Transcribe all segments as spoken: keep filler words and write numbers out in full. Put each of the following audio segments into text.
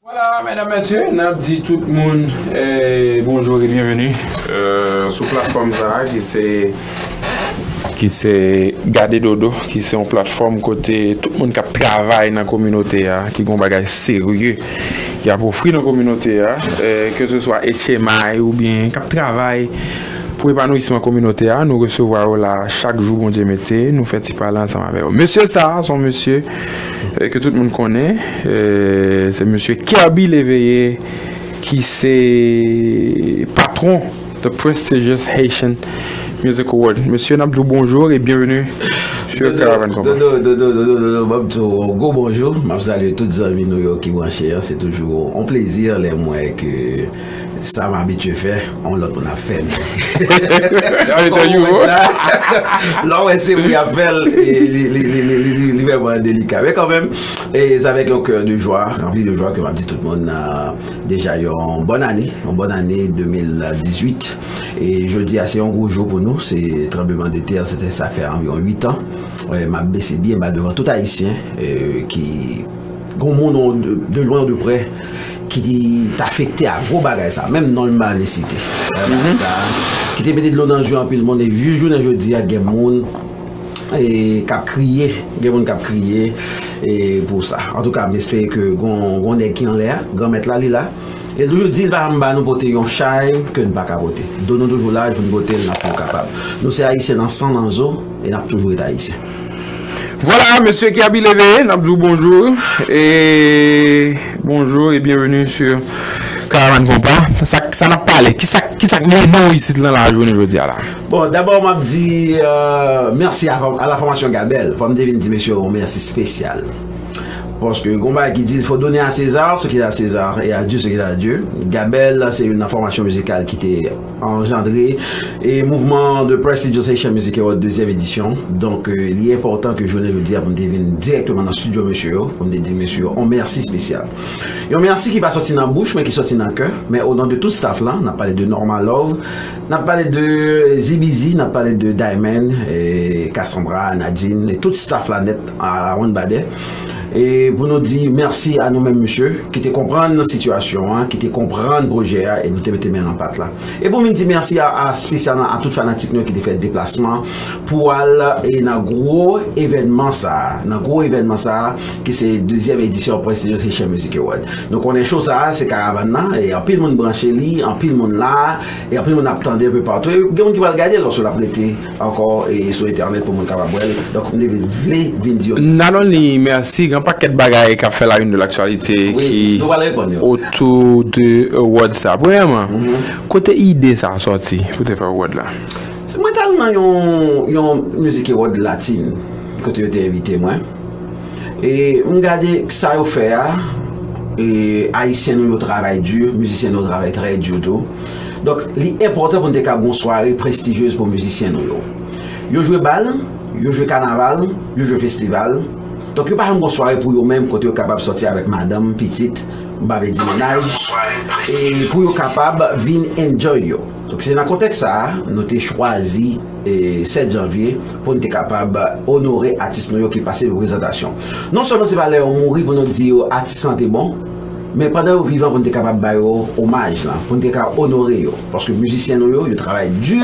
Vwala, medam, mesye, n ap di tout moun eh, bonjou e byenveni eh, sou platfòm sa a ki se ki se Gade Dodo, ki se yon platfòm kote tout moun k ap travay nan kominote a, ki gon bagay serye y ap ofri nan kominote a, eh, ke se swa H M I oubyen k ap travay pou epanouisman kominote a, nou resevwa yo la chak jou Bondye mete, nou fè ti pale ansanm avè yo. Mesye sa a, se yon mesye eh, ke tout moun konnen, eh, se mesye Kerby Léveillé, ki se patwon The Prestigious Haitian Music Award. Mesye, n ap di w bonjou e byenveni sur Karavan Konpa. Dodo, Dodo, Dodo, Dodo, Dodo, m ap di w yon gwo bonjou. M ap salye tout zanmi nou yo ki branche an. Se toujou yon plezi lè m wè ke sa m abitye fè, yon lòt moun ap fè l. Lè w wè se ou y ap fè l, li vrèman delika. Men kanmenm, e se avèk yon kè de jwa, ranpli de jwa ke m ap di tout moun deja yon bòn ane, yon bòn ane de mil dizuit. E jodi a se yon gwo jou pou nou, se tranbleman de tè, se te sa fè anviwon uit an. M ap bese byen ba devan tout Ayisyen ki gon moun de lwen ou de prè ki t afekte a gwo bagay sa, menm non l m pa vle site. Bagay sa, ki te mete dlo nan je anpil moun, e jis jounen jodi a, gen moun e, k ap kriye, gen moun k ap kriye e, pou sa. Antouka, m espere ke gon, gon nèg ki anlè a, Granmèt la, li la. E l toujou di l pa janm ba nou pote yon chay ke n pa ka pote. Do nou toujou la pou n pote l, n ap toujou kapab. Nou se Ayisyen nan san, nan zo, e n ap toujou ret Ayisyen. Vwala, mesye Kerby Léveillé, n ap di w bonjou. E bonjou e byenveni sur Karavan Konpa. Sa, sa n ap pale? Kisa, kisa k mennen w isit lan la jounen jodi a la? Bon, dabò m ap di euh, mèsi a, a la fondasyon Gabel. Fò m te vin di mesye yon mèsi espesyal. Paske gon bagay ki di, il faut donner à César ce qui est à César et à Dieu ce qui est à Dieu. Gabel, se yon fondasyon mizikal ki te anjandre e mouvman The Prestigious Haitian Music Award dezyèm edisyon. Donk, euh, li enpòtan ke jounen jodi a pou m te vin dirèkteman nan estidyo mesye yo, pou m te di mesye yo yon mèsi espesyal. Yon mèsi ki pa sòti nan bouch, men ki sòti nan kè. Men o non de tout staff la, n ap pale de Norma Love, n ap pale de Zibizi, n ap pale de Diamond, e Cassandra, Nadine, e tout staff la nèt a One Badè. E pou nou di mèsi a nou menm mesye ki te konprann sitiyasyon an, ki te konprann pwojè a e nou te mete men nan pat la. E pou m vin di mèsi a, a espesyalman a tout fanatik nou ki te fè deplasman pou al e nan gwo evènman sa a, nan gwo evènman sa a ki se dezyèm edisyon Prestigious Haitian Music Award. Nou konnen cho sa a se Karavan nan e anpil moun branche li, anpil moun la, e anpil moun ap tande enpe patou. E gen moun ki pral gade l, paske l ap rete ankò e sou entènèt pou moun kapab wè l. Donk, m te vle vin di yo mèsi. N a non li mèsi, gen pakèt bagay k ap fè la une de l'actualité ki otou de award sa. Premyèman, kote ide sa sòti pou te fè award la? Mwen t al nan yon, yon Music Award Latin, kote yo te envite mwen. E m gade sa yo fè a, e ayisyen nou yo travay di, mizisyen nou yo travay trè di tou. Donk, li enpòtan pou n te ka gon sware prestijyez pou mizisyen nou yo. Yo jwe bal, yo jwe kanaval, yo jwe festival. Donk, yo pa janm gon sware pou yo menm kote yo kapab sòti avèk madanm, pitit, m pa vle di mennaj, e pou yo kapab vin enjoy yo. Donk, se nan kontèks sa a, nou te chwazi e, sèt janvye pou n te kapab onore atis nou yo ki pase pou prezantasyon. Non sèlman se pa lè yo mouri pou nou di yo atis lan te bon, men pandan yo vivan pou n te kapab ba yo omaj lan, pou n te ka onore yo. Paske mizisyen nou yo, yo travay di.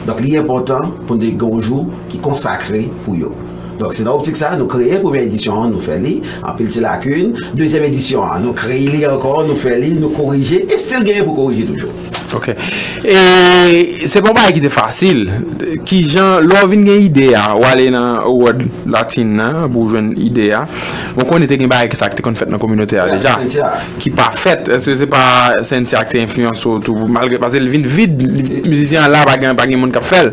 Donk, li enpòtan pou n te gen yon jou ki konsakre pou yo. Donk, se nan optik sa a, nou kreye premyè edisyon an, nou fè li, anpil ti lakin. Dezyèm edisyon an, nou kreye li ankò, nou fè li, nou korije, e still genyen pou korije toujou. Ok. E se pa yon bagay ki te fasil. Kijan, lè w vin gen ide a, w ale nan award latin nan pou w jwenn ide a. Bon, konnen te gen bagay ki sa ki te konn fèt nan kominote a deja, ki pa fèt. Èske se pa Cynthia ki te enfliyanse w tou, malgre, paske l vin vid, mizisyen an la, pa gen, pa gen moun k ap fè l.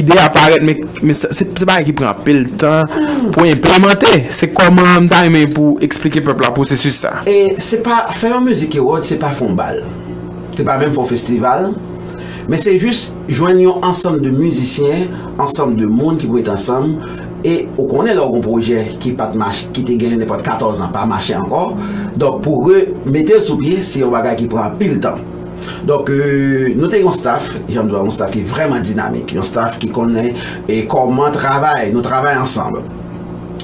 Ide a parèt, men, men se, se, se bagay ki pran anpil tan pou enplimante. Se kòman, m ta renmen pou w eksplike pèp la pwosesis sa. E se pa, fè yon Music Award, se pa fè yon bal. Se pa menm fè yon festival. Men se jis jwenn yon ansanm de mizisyen, ansanm de moun ki pou met ansanm. E ou konnen lè w gon pwojè ki pa t mache, ki te gen nenpòt katòz an, pa mache ankò. Donk, pou remete l sou pye, se yon bagay ki pran anpil tan. Donk, euh, nou te yon staff, jan m di w, yon staff ki vrèman dinamik, yon staff ki konnen e kòman travay, nou travay ansanm.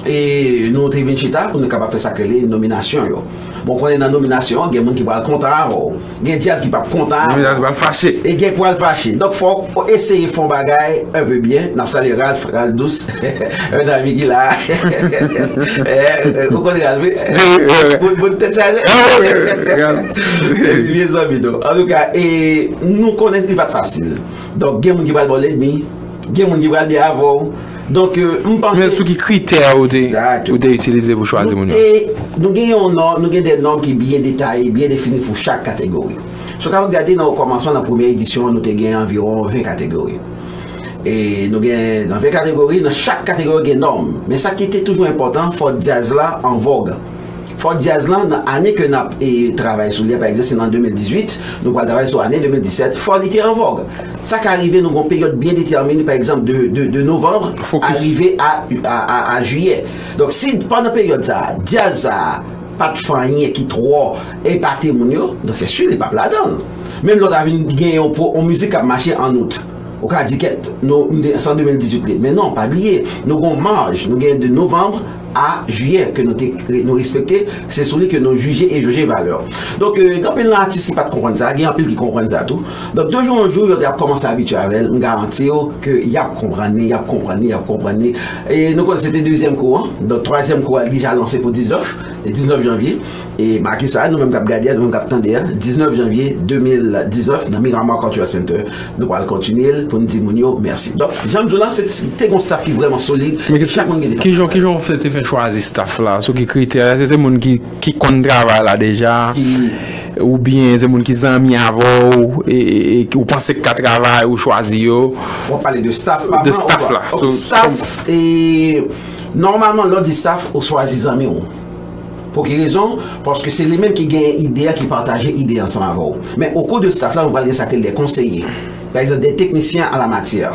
E nou te vin chita pou nou kapab fè sa k rele nominasyon yo. Bon, konnen nan nominasyon, gen moun ki pral kontan avè w. Gen djaz ki p ap kontan avè w. Gen djaz ki pral fache. E gen k pral fache. Donk, fò w eseye fè yon bagay un peu bien. N ap salye Ralph, Ralph Douce, un ami ki la. Eh, eh, ou konn Ralph, wi? Wi, wi, wi. Moun, moun tèt chaje. Ah, wi, wi, wi, Ralph. Se vye zanmi nou. Antouka, e nou konnen li pa t fasil. Donk, gen moun ki pral ba w lènmi, gen moun ki pral byen avè w. Donk, euh, m panse. Men sou ki kritè ou te, ou te itilize pou chwazi moun yo? Nou te, nou gen yon nòm, nou gen de nòm ki byen detaye, byen defini pou chak kategori. Si w kapab gade nan okòmansman, nan premyè edisyon an, nou te gen anviwon ven kategori. E nou gen nan ven kategori, nan chak kategori gen nòm. Men sa ki te toujou enpòtan, fò djaz la an vòg. Fò djaz lan, nan ane ke n ap, e, travay sou li a, pa egzanp, se nan de mil dizuit, nou pral travay sou ane de mil disèt, fò li te an vòg. Sa ka rive, nou gon peryòd byen detèmine, pa egzanp, de, de, de novanm a rive a, a, a, a jiyè. Donk, si pandan peryòd sa a, djaz sa a pa t fè anyen ki twò epate moun yo, donk, se si li p ap ladan l. Menm lè w ta vin gen yon, pro- yon mizik k ap mache an out, ou ka di kèt, nou, m te, se an de mil dizuit li. Men non, pa bliye, nou gon maj, nou gen de novanm a jiyè ke nou te, nou respekte, se sou li ke nou jije e joje valè. Donk, euh, gen anpil nan atis ki pa t konprann sa, gen anpil ki konprann sa tou. Donk, de jou an jou, yo ap kòmanse abitye avè l, m garanti w ke y ap konprann li, y ap konprann li, y ap konprann li. E nou konnen se te dezyèm kou an. Donk, twazyèm kou a deja lanse pou diznèf, e diznèf janvye. E make sa, nou menm k ap gade a, nou menm k ap tande a, diznèf janvye de mil diznèf, nan Miramar Cultural Center, nou pral kontinye l pou n di moun yo mèsi. Donk, jan m di w la, se te gon staff ki vrèman solid. Men ki, chak moun gen depa. Kijan, kijan w fè, te fè chwazi staff la? Sou ki kritè? Èske se moun ki, ki konn travay la deja? Ki Oubyen se moun ki zanmi avè w, e, e, e ki ou panse k ka travay, ou chwazi yo? W ap pale de staff, pa de staff la. Ok, staff, e, nòmalman, lè w di staff, ou chwazi zanmi w. Pou ki rezon? Paske se li menm ki genyen ide a, ki pataje ide ansanm avè w. Men o kou de staff la, nou pral gen sa k rele de konseye. Pa egzanp, de teknisyen a la matyè.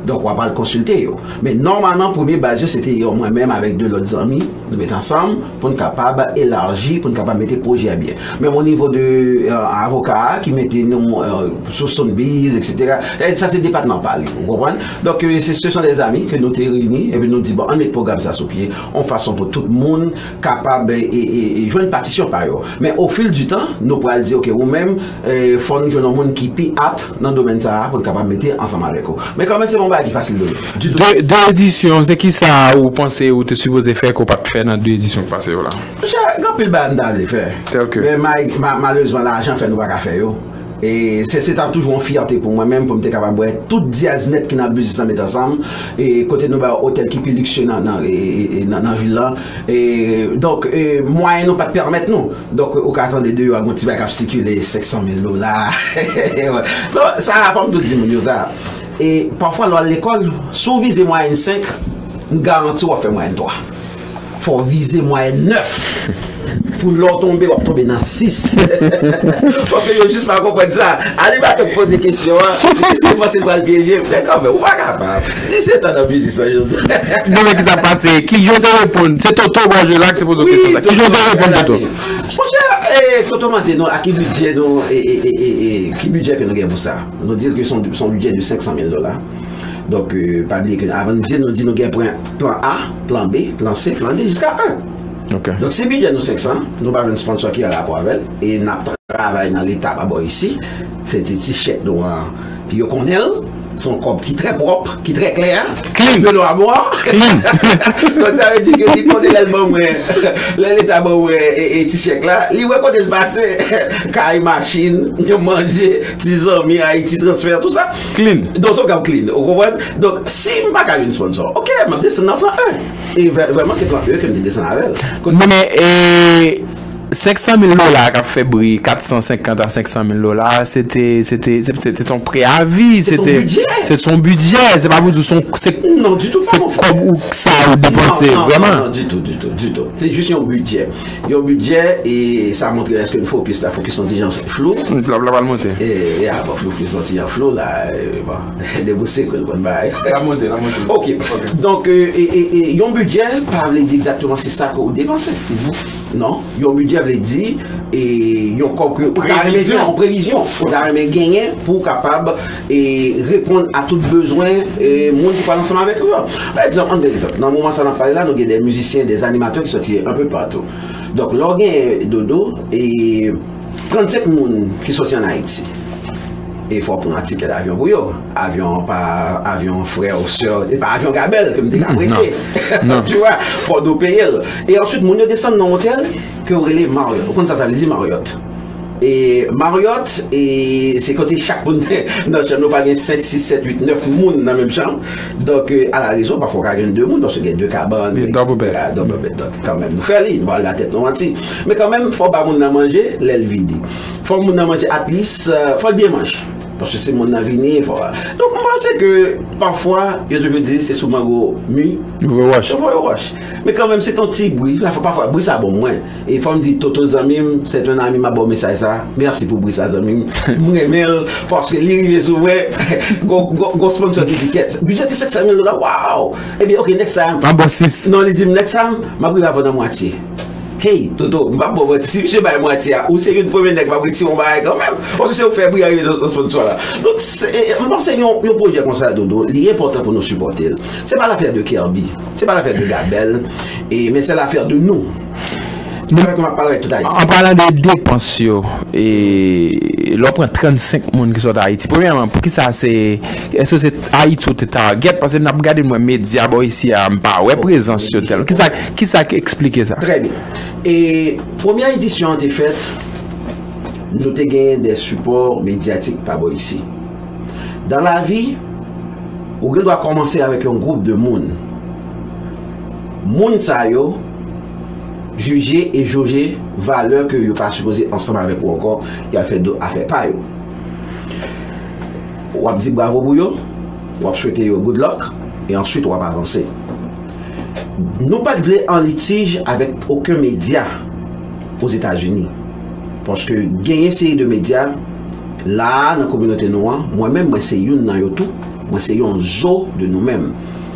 Donk, w ap al konsilte yo. Men nòmalman, premye baz yo, se te yo, mwen menm avèk de lòt zanmi, nou met ansanm pou n kapab elaji, pou n kapab mete pwojè a byen. Menm o nivo de, euh, avoka a ki mete nou, euh, sou Sotheby's, et cetera. E sa se depatman pa li, ou konprann? Donk, euh, se, ce sont des amis que nou te reyini, epi nou di, bon, ann met pwogram sa sou pye, yon fason pou tout moun kapab, e, e, e, e jwenn patisyon pa yo. Men o fil di tan, nou pral di, ok, ou menm, e, fò nou jwenn yon moun ki pi apt nan domèn sa a pou n kapab mete ansanm avèk ou. Men kanmenm, se pa yon bagay ki fasil, Dolo. Ditou. De, de edisyon, se ki sa ou panse ou te sipoze fè ke w pa t fè nan de edisyon k pase yo la? Monchè, gen anpil bagay m ta vle fè. Tèlke? Men ma, ma, malerezman, lajan fè nou pa ka fè yo. E se, se ta toujou yon fyète pou mwen menm, pou m te kapab wè tout djaz nèt ki nan biznis lan met ansanm, e kote nou bay otèl ki pi liksye nan, nan, e, e, e, nan, nan vil lan. E, donk, e, mwayen nou pa t pèmèt nou. Donk, ou ka tande deyò a gon ti bagay k ap sikile, senk san mil dola. Bon, sa, fò m tou di moun yo sa. E pafwa, lè w al lekòl, si w vize mwayèn senk, m garanti w ap fè mwayèn twa. Fò w vize mwayèn nèf. Pou lè w tonbe, w ap tonbe nan sis. Paske yo jis pa konprann sa. Animatè k poze kesyon an, se panse l pral pyeje m. Men kanmenm, ou pa kapab. Disèt an nan biznis lan, jodi a. Non, men ki sa pase? Kijan w te reponn? Se Toto Bwajela ki te poze w kesyon sa. Kijan w te reponn Toto? Monchè, e, Toto mande nou a ki bidjè nou, e, e, e, e, e, ki bidjè ke nou gen pou sa? Nou di l ke se yon, se yon bidjè de senk san mil dola. Donk, e, pa bliye ke avan n di l, nou di nou gen plan, plan A, plan B, plan C, plan D, jiska en. Ok. Donk, si bidjè nou senk san, nou pa jwenn sponsor ki an rapò avè l, e n ap travay nan Leta pa bò isi, se ti, ti chèk nou an, yo konnen l, se yon kòb ki trè pwòp, ki trè klè, clean, de nwa mwa. Clean. Donk, sa vle di ke li konnen lè l ban mwen, lè Leta ban mwen, e, e, ti chèk la, li wè kote l pase, kay, machin, manje, ti zanmi, Ayiti Transfè, tout sa. Clean. Donk, se yon kòb clean, ou konprann? Donk, si m pa ka jwenn sponsor, ok, m ap desann nan plan en. E vrè-, vrèman, se plan E ke m te desann avè l. Kote Men, e, senk san mil dola k ap fè bri, kat san senkant a senk san mil dola, se te, se te, se, se, se te yon preavi, se te, se te yon bidjè. Se te yon bidjè, se pa pou di w se yon, se, Non, ditou, se pa, mon frè. Kòb ou sa ou depanse, Non, non, vrèman. Non, non, ditou, ditou, ditou. Se jis yon bidjè. Yon bidjè, e sa montre èske n fokis la, fokis yon ti jan flou. L ap, l ap al monte. E, e a, bon, fokis yon ti jan flou la, e, bon, de bout sekre l konn bay. L ap monte, l ap monte. Ok. Ok. Donk, e, e, e, e, yon bidjè pa vle di egzakteman se sa ke w depanse. Mhm. Non, yon bidjè vle di, e, yon kòb ke ou ta renmen gen, yon previzyon ou ta renmen genyen pou w kapab e, reponn a tout bezwen e, moun ki pral ansanm avèk ou yo. Pa egzanp, ann egzanp, nan moman sa n ap pale la, nou gen de mizisyen, de animatè ki sòti enpe patou. Donk, lè w gen Dodo, e trannsenk moun ki sòti ann Ayiti. E fò w pran tikèt avyon pou yo. Avyon pa avyon frè ou sè, e pa avyon Gabèl ke m te ka prete. Tu vois, fò nou peye l. E answit, moun yo desann nan otèl ke yo rele Marriott. Ou konn sa sa vle di Marriott? E Marriott, e se kote chak moun nan chanm, nou pa gen senk, sis, sèt, uit, nèf moun nan menm chanm. Donk, e, a la rezon, pafwa w ka gen de moun, paske gen de kabann, etsetera. Donk, kanmenm, nou fè li, nou pa al ba tèt nou manti. Men kanmenm, fò w ba moun nan manje, lè l vini. Fò moun nan manje at least, e, fò l byen manje. Paske se moun nan vini, fò. Donk, m panse ke pafwa, yo toujou di se sou mango mi. Yo voye wòch. Yo voye wòch. Men kanmenm, se t on ti bri. Pafwa, bri sa bon mwen. E fò m di, Toto zanmi m, se t on ami, m ap ba w mesaj sa. Mèsi pou bri sa, zanmi m. M renmen l, paske li rive sou mwen. Gon, gon, gon sponsor ki di kèt. Bidjè te senk san mil dola, waw! Ebyen, ok, next time. M ap ba w sis. Non, li di m, next time, m ap rive avè w nan mwatye. Hey, Toto, m p ap ba w manti. Si misye bay mwatye a, ou se youn premye nèg m ap retire yon bagay kanmenm. Paske se ou k fè bri a rive nan sponsor la. Donk, se, e, m panse yon, yon pwojè konsa, Dodo, li enpòtan pou nou sipòte l. Se pa lafè de Kerby, se pa lafè de Gabèl, e, men se lafè de nou. Avèk nou, m ap pale avèk tout Ayiti. An palan de depans yo, e, lè w pran trannsenk moun ki sot Ayiti, premyèman, poukisa se, èske se Ayiti ou te target? Paske n ap gade, mwen, medya bò isi a, m pa wè prezans yo tèl. Kisa, kisa ki eksplike sa? Trè byen. E premyè edisyon an te fèt, nou te genyen de sipò medyatik pa bò isi. Dan lavi, ou gen dwa kòmanse avèk yon gwoup de moun. Moun sa yo jije e joje valè ke yo pa sipoze ansanm avèk ou ankò, y al fè do afè pa yo. W ap di bravo pou yo, w ap swete yo good luck, e answit w ap avanse. Nou pa t vle an litij avèk okenn medya Ozetazini. Paske genyen seri de medya la a nan kominote nou an, mwen menm, mwen se youn nan yo tou, mwen se yon zo de nou menm.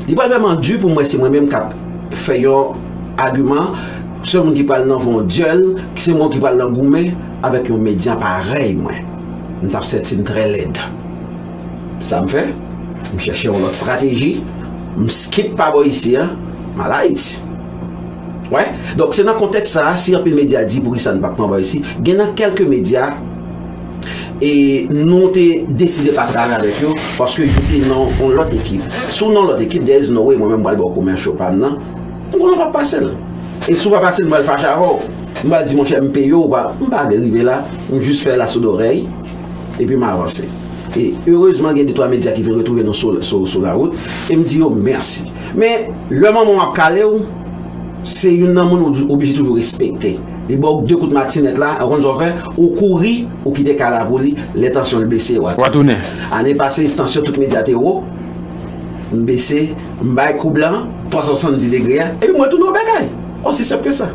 Li pral vrèman di pou mwen si mwen menm k ap fè yon agiman, se yon moun ki pral nan fè yon dyèl, ki se moun ki pral nan goumen avèk yon medya parèy mwen. M t ap santi m trè lèd. Sa m fè? M chèche yon lòt estrateji, m skip pa bò isi a, m al Ayiti. Wè? Donk, se nan kontèks sa a, si anpil medya di poukisa n pa pran bò isi, gen nan kèlke medya, e nou te deside pa travay avèk yo, paske yo te nan yon lòt ekip. Si w nan yon lòt ekip, there is no way, mwen menm, m pral ba w kou men cho pa m nan, m konnen w p ap pase l. E si w pa pase l, m pral fache avè w. M pral di, monchè, m peye w, ou pa, m pa vle rive la, m jis fè laso dorèy, epi m avanse. E erezman, gen de twa medya ki vin retwouve nou sou, sou, sou lawout, e m di yo mèsi. Men, lè manman w ap kale w, se youn nan moun ou oblije toujou respekte. Li ba w de kout matinèt la, ou konn sa w fè, ou kouri, ou kite kay la pou li, lè tansyon l bese, w a tounen. Ane pase, tansyon tout medya te wo, m bese, m bay koub lan, twa san swasanndis degre a, epi mwen tounen o bèkay. Osi senp ke sa.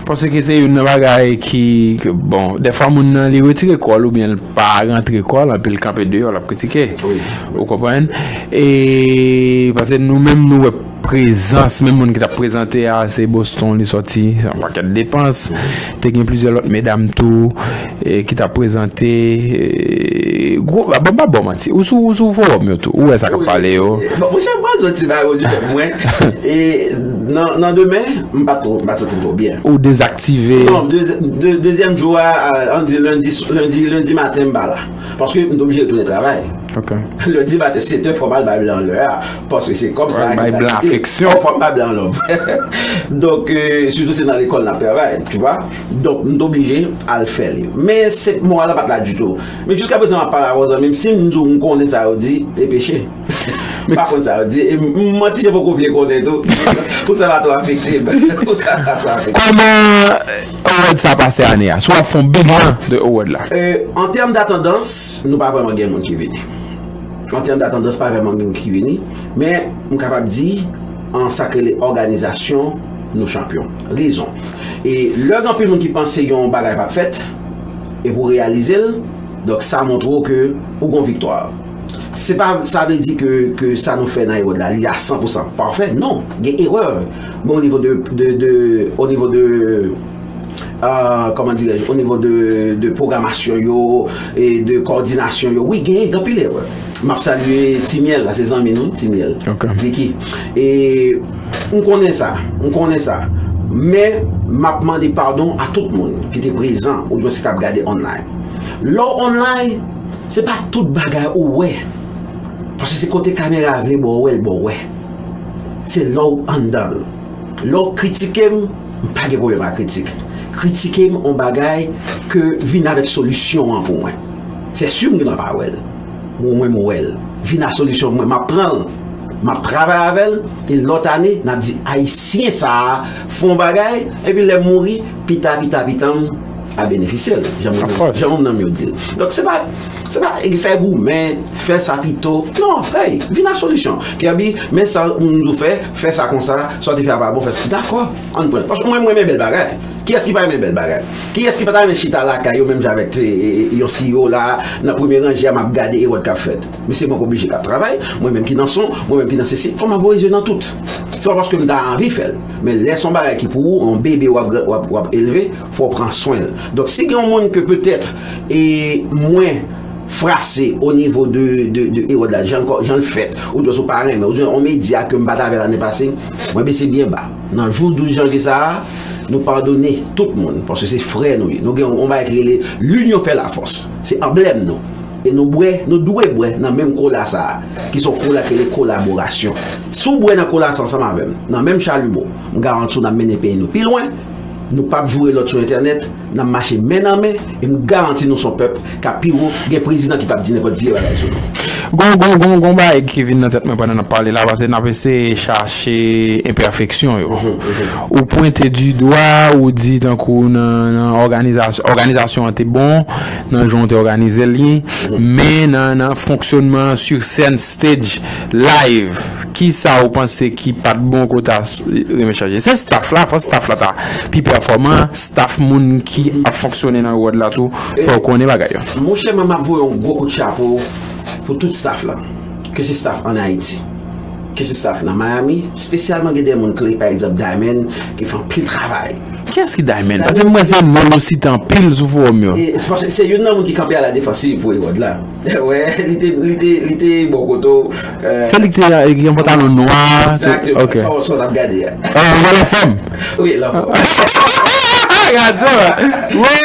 Paske se youn nan bagay ki, ke, bon, dèfwa moun nan li retire kò l oubyen l pa rantre kò l, anpi l kanpe deyò, l ap kritike. Wi. Ou konprann? E, paske nou menm, nou wè prezans, menm moun ki t ap prezante a, se Boston li sòti, se yon pakèt depans. Te gen plizyè lòt medam tou, e, ki t ap prezante, e, gwo, a, bon, m pa ba w manti. Ou sou, ou sou fowòm yo tou. Ou wè sa k ap pale yo. Bon, monchè, m pral di yon ti bagay ou di mwen. E, nan, nan demen, m pa twò, m pa santi m twò byen. Ou dezaktive. Non, de, de, dezyèm jou a, a, ann di lendi, lendi, lendi maten, m pa la. Paske m te oblije retounen travay. Ok. Lendi maten, sèt è, fò m al bay blan lè a. Paske se kòb sa a ki bay blan afeksyon. Fò m bay blan love. Donk, e, sitou se nan lekòl n ap travay, tu vois. Donk, m te oblije al fè li. Men se, mo a la pa t la ditou. Men jiskaprezan, m ap pale avè w, zanmi m, si m di w m konnen sa yo di, e peche. M pa konn sa yo di. E m, m manti, jan poko vle konnen tou. Pou sa pa twò afekte m. Pou sa pa twò afekte m. Kòman award sa pase ane a? Si w ap fè yon big lan de award la. E, an tèm datandans, nou pa vrèman gen moun ki vini. An tèm datandans, pa vrèman gen moun ki vini. Men, m kapab di, an sa k rele òganizasyon, nou chanpyon. Rezon. E lè gen anpil moun ki panse yon bagay p ap fèt, epi w reyalize l, donk sa montre w ke ou gen yon viktwa. Se pa, sa vle di ke, ke sa nou fè nan award la, li a san pou san pafè. Non, gen erè. Men o nivo de, de, de, o nivo de, euh, comment dirais-je, au niveau de, de programmation yo, e de coordination yo. Wi, gen, gen anpil erè. M ap salye Ti Myèl la, se zanmi nou, Ti Myèl. Ok. Vicky. E m konnen sa, m konnen sa. Men, m ap mande padon a tout moun ki te prezan, oudyen ki t ap gade online. Lè w online, se pa tout bagay ou wè. Paske se kote kamera vle ba w wè l, ba w wè. Se lè w anndan l. Lè w kritike m, m pa gen pwoblèm a kritik. Kritike m on bagay ke vin avèk solisyon an pou mwen. Se si m gentan pa wè l. Bon, mwen, m wè l. Vin a solisyon pou mwen, m ap pran l. M ap travay avè l. E lòt ane, n ap di, Ayisyen sa a fè on bagay, epi lè m mouri, pita, pita, pita, m a benefisye l. Jan moun, jan moun nan m yo di l. Donk, se pa, se pa fè goumen, fè sa pito. Non, hey, vin a solisyon. Kirby, men sa m di w fè, fè sa konsa, sa w te fè a pa bon, fè sa. Dakò, ann pran. Paske mwen, mwen renmen bèl bagay. Kiyès ki pa renmen bèl bagay? Kiyès ki pa ta renmen chita lakay yo menm jan avèk, e, e, e, yon siwo la, nan premye ranje a, m ap gade eròd k ap fèt? Men se mwen k oblije k ap travay, mwen menm ki nan son, mwen menm ki nan sesi, fò m ap voye zye nan tout. Se pa paske m ta anvi fè l. Men lè se yon bagay ki pou ou, yon bebe w ap, w ap, w ap elve, fò w pran swen l. Donk, si gen yon moun ke petèt, e mwen frase o nivo de, de, de eròd la, jan, jan l fèt, oubyen si w pa renmen, oubyen yon medya ke m pa t avè l ane pase, mwen bese byen ba. Nan jou douz janvye sa a, nou padone tout moun, paske se frè nou ye. Nou gen yon bagay ki rele L'union fait la force. Se anblèm nou. E nou bwè, nou dwe bwè nan menm kola sa a, ki se yon kola ki rele kolaborasyon. Si w bwè nan kola sa ansanm avè m, nan menm chalumo, m garanti w n ap mennen peyi nou pi lwen, nou p ap joure lòt sou entènèt, n ap mache men nan men, e m garanti nou se yon pèp k ap pi wo, gen prezidan ki p ap di nenpòt vye bagay sou nou. Gon, gon, gon, gon bagay ki vin nan tèt mwen pandan n ap pale la, paske n ap eseye chache enpèfeksyon yo. Ou pwente di dwa, ou di tankou nan, nan òganizasyon, òganizasyon an te bon, nan jan w te òganize li, men nan, nan fonksyonman sur scène, stage, live, kisa ou panse ki pa t bon ke w ta s-, renmen chanje? Se staff la, fò staff la ta pi pèfòman, staff moun ki ap fonksyone nan reward la tou, fò yo konnen bagay yo. Monchè, mwen, m ap voye yon gwo kout chapo pou tout staff la. Ke se staff ann Ayiti, ke se staff nan Miami, espesyalman gen de moun kle, pa egzanp, Diamond, ki fè anpil travay. Kiyès ki Diamond? Paske mwen se non l ou site anpil sou fowòm yo. E, se paske se youn nan moun ki kanpe a la defansiv pou reward la. Wè, li te, li te, li te bò kote w, euh, se li ki te gen yon pantalon nwa. Exactement. Ok. Sa w, sa w t ap gade a. Ah, w wè l anfòm. Wi, l anfòm. Gad sa. Wè.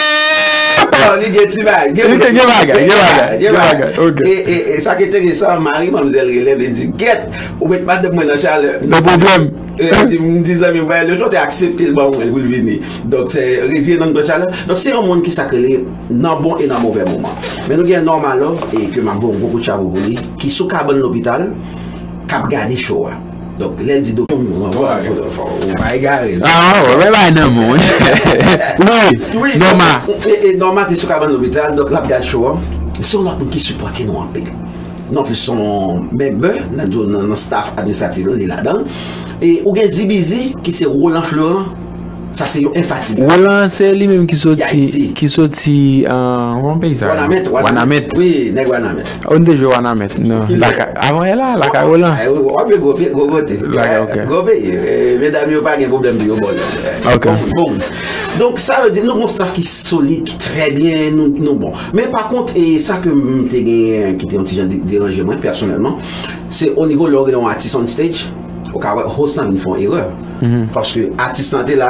Non, li gen ti bagay. Gen, gen bagay, gen bagay, gen bagay. Ok. E, e, e sa ki enteresan, mari manmzèl rele m, li di, "Gèt, ou met madanm mwen nan chalè." Nan pwoblèm. E, li di, m di, "Zanmi m, ba l yon jan, te aksepte l ban mwen pou l vini." Donk, se reziye nan chalè. Donk, se yon moun ki sa k rele nan bon e nan movè moman. Men nou gen Norma Love, e ke m ap voye yon gwo kout chapo pou li, ki sou kabann lopital, k ap gade show a. Donk, lè l di doktè, ou pa egare. Ah, wè, wè, bay nan moun. Wi, Norma. E, e Norma te sou kabann lopital, donk l ap gade show a. Se yon lòt moun ki sipòte nou anpil. Non plis se yon member nan, nan, nan staff administratif la, li ladan. E ou gen Zibizi, ki se Roland Florent. Sa se yon enfatigan. Roland, se li menm ki soti, ki soti, euh, kòman peyi sa rele? Wanament, Wanament. Wanament. Wi, nèg Wanament. Ou te jwe Wanament, non. Lakay, avan yè la, lakay Roland. W ap jwe gwo, gwo kote. Lakay, ok. Gwo peyi. Eh, medam yo pa gen pwoblèm pou yo ba w. Ok. Bon, bon. Donk, sa vle di, nou gon staff ki solid, ki trè byen, nou, nou bon. Men pa kont, e sa ke m te gen, ki te yon ti jan de-, deranje mwen, pèsonèlman, se o nivo lè w rele yon atis on stage, ou ka wè host lan vin fè yon erè. Paske atis lan te la,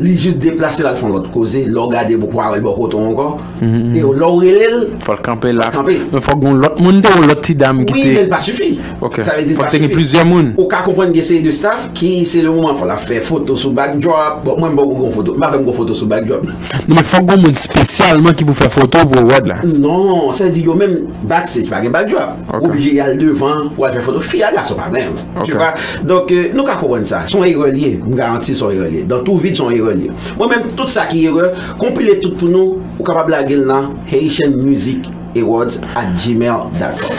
li jis deplase l al fè yon lòt koze, lè w gade pou w pa wè l bò kote w ankò. E lè w rele l, fò l kanpe la. Kanpe. Men fòk gen yon lòt moun te, yon lòt ti dam ki te. Wi, men l pa sifi. Ok. Sa vle di l pa sifi. Fòk te gen plizyè moun. Ou ka konprann gen seri de staff ki, se le moman fò l ap fè foto sou backdrop. Bon, mwen, m poko gen foto. M pa fè m gon foto sou backdrop. Non, men fòk gen moun espesyalman ki pou fè foto pou reward la. Non, sa vle di yo menm backstage pa gen backdrop. Ok. Ou oblije y al devan pou al fè foto. Fi a gason pa menm. Ok. Tu vois? Donk, euh, nou ka konprann sa. Se yon erè l ye. M garanti se yon erè l ye. Dans tout vide, se yon erè l ye. Mwen menm, tout sa ki erè, konpile tout pou nou. Ou kapab lage l nan Haitian Music Awards at gmail dot com.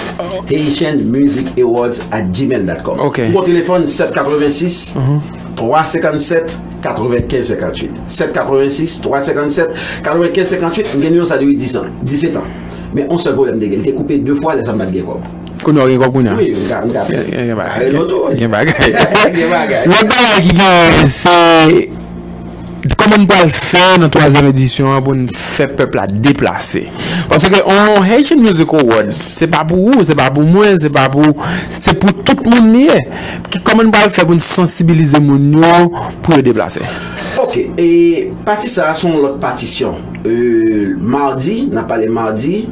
Haitian Music Awards at gmail dot com. Ok. Mon telefòn, sèt katrevensis, twa senkannsèt, katrevenkenz senkantuit. Sèt katrevensis, twa senkannsèt, katrevenkenz senkantuit. M gen nimewo sa depi dis an, disèt an. Men yon sèl pwoblèm m te gen. Li te koupe de fwa, lè sa m pa t gen kòb. Kounye a w gen kòb kounye a? Wi, m ka, m ka fè. Gen, gen bagay. Gen, gen bagay. Gen bagay. Gen bagay. Lòt bagay ki gen, se Kòman n pral fè nan twazyèm edisyon an pou n fè pèp la deplase? Paske on Haitian Music Award, se pa pou ou, se pa pou mwen, se pa pou, se pou tout moun li ye. Ki, kòman n pral fè pou n sansibilize moun yo pou yo deplase? Ok, e pati sa a se yon lòt patisyon. E, madi, n ap pale madi,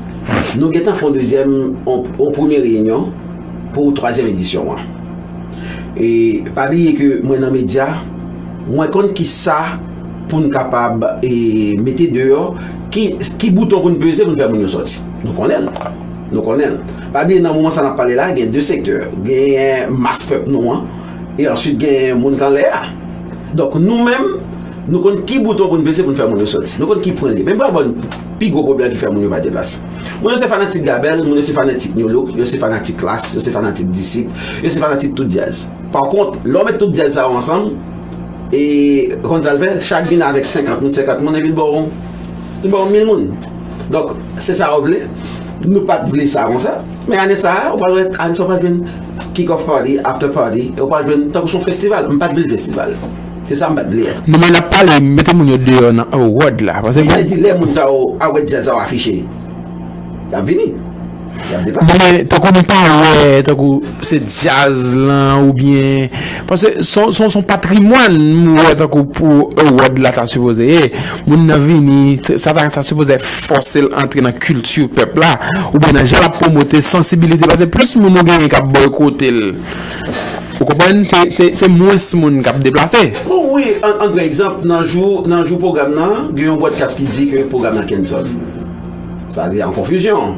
nou gentan fè yon dezyèm, yon, yon premye reyinyon pou twazyèm edisyon an. E pa bliye ke mwen nan medya, mwen konn ki sa pou n kapab e, mete deyò, ki, ki bouton pou n peze pou n fè moun yo sòti. Nou konnen l. Nou konnen l. Pa bliye nan moman sa n ap pale la, gen de sektè. Gen mas pèp nou an, e answit gen moun k anlè a. Donk nou menm, nou konn ki bouton pou n peze pou n fè moun yo sòti. Nou konn ki pwen li. Men m pral ba n pi gwo pwoblèm ki fè moun yo pa deplase. Moun yo se fanatik Gabèl, moun yo se fanatik New Look, yo se fanatik Klass, yo se fanatik Disip, yo se fanatik tout djaz. Pa kont, lè w met tout djaz sa yo ansanm, e konn sa l fè, chak vin avèk senkant moun, senkant moun, epi l ba w, li ba w mil moun. Donk, se sa yo vle. Nou pa t vle sa konsa. Men ane sa a, ou pral wè, ane sa a, ou pral jwenn kick off party, after party, e ou pral jwenn tankou se yon festival. M pa t vle l festival. Se sa m pa t vle a. Non, men n ap pale mete moun yo deyò nan award la. Paske Li te di lè moun sa yo a wè djaz sa yo afiche, y ap vini. Y ap deplase. Bon, men tankou nou pa wè, tankou se djaz lan oubyen, paske se yon, se yon, se yon patrimwàn m wè tankou pou award la ta sipoze ye. Moun nan vini, t- sa ta sa sipoze fòse l antre nan kilti pèp la, oubyen nan jan l ap pwomote sansibilite, paske plis moun ou genyen k ap bòykote l, ou konprann, se, se, se mwens moun k ap deplase. Bon, wi, an, an pran egzanp, nan jou, nan jou pwogram nan, gen yon broadcast ki di ke pwogram nan cancel. Sa vle di an konfizyon.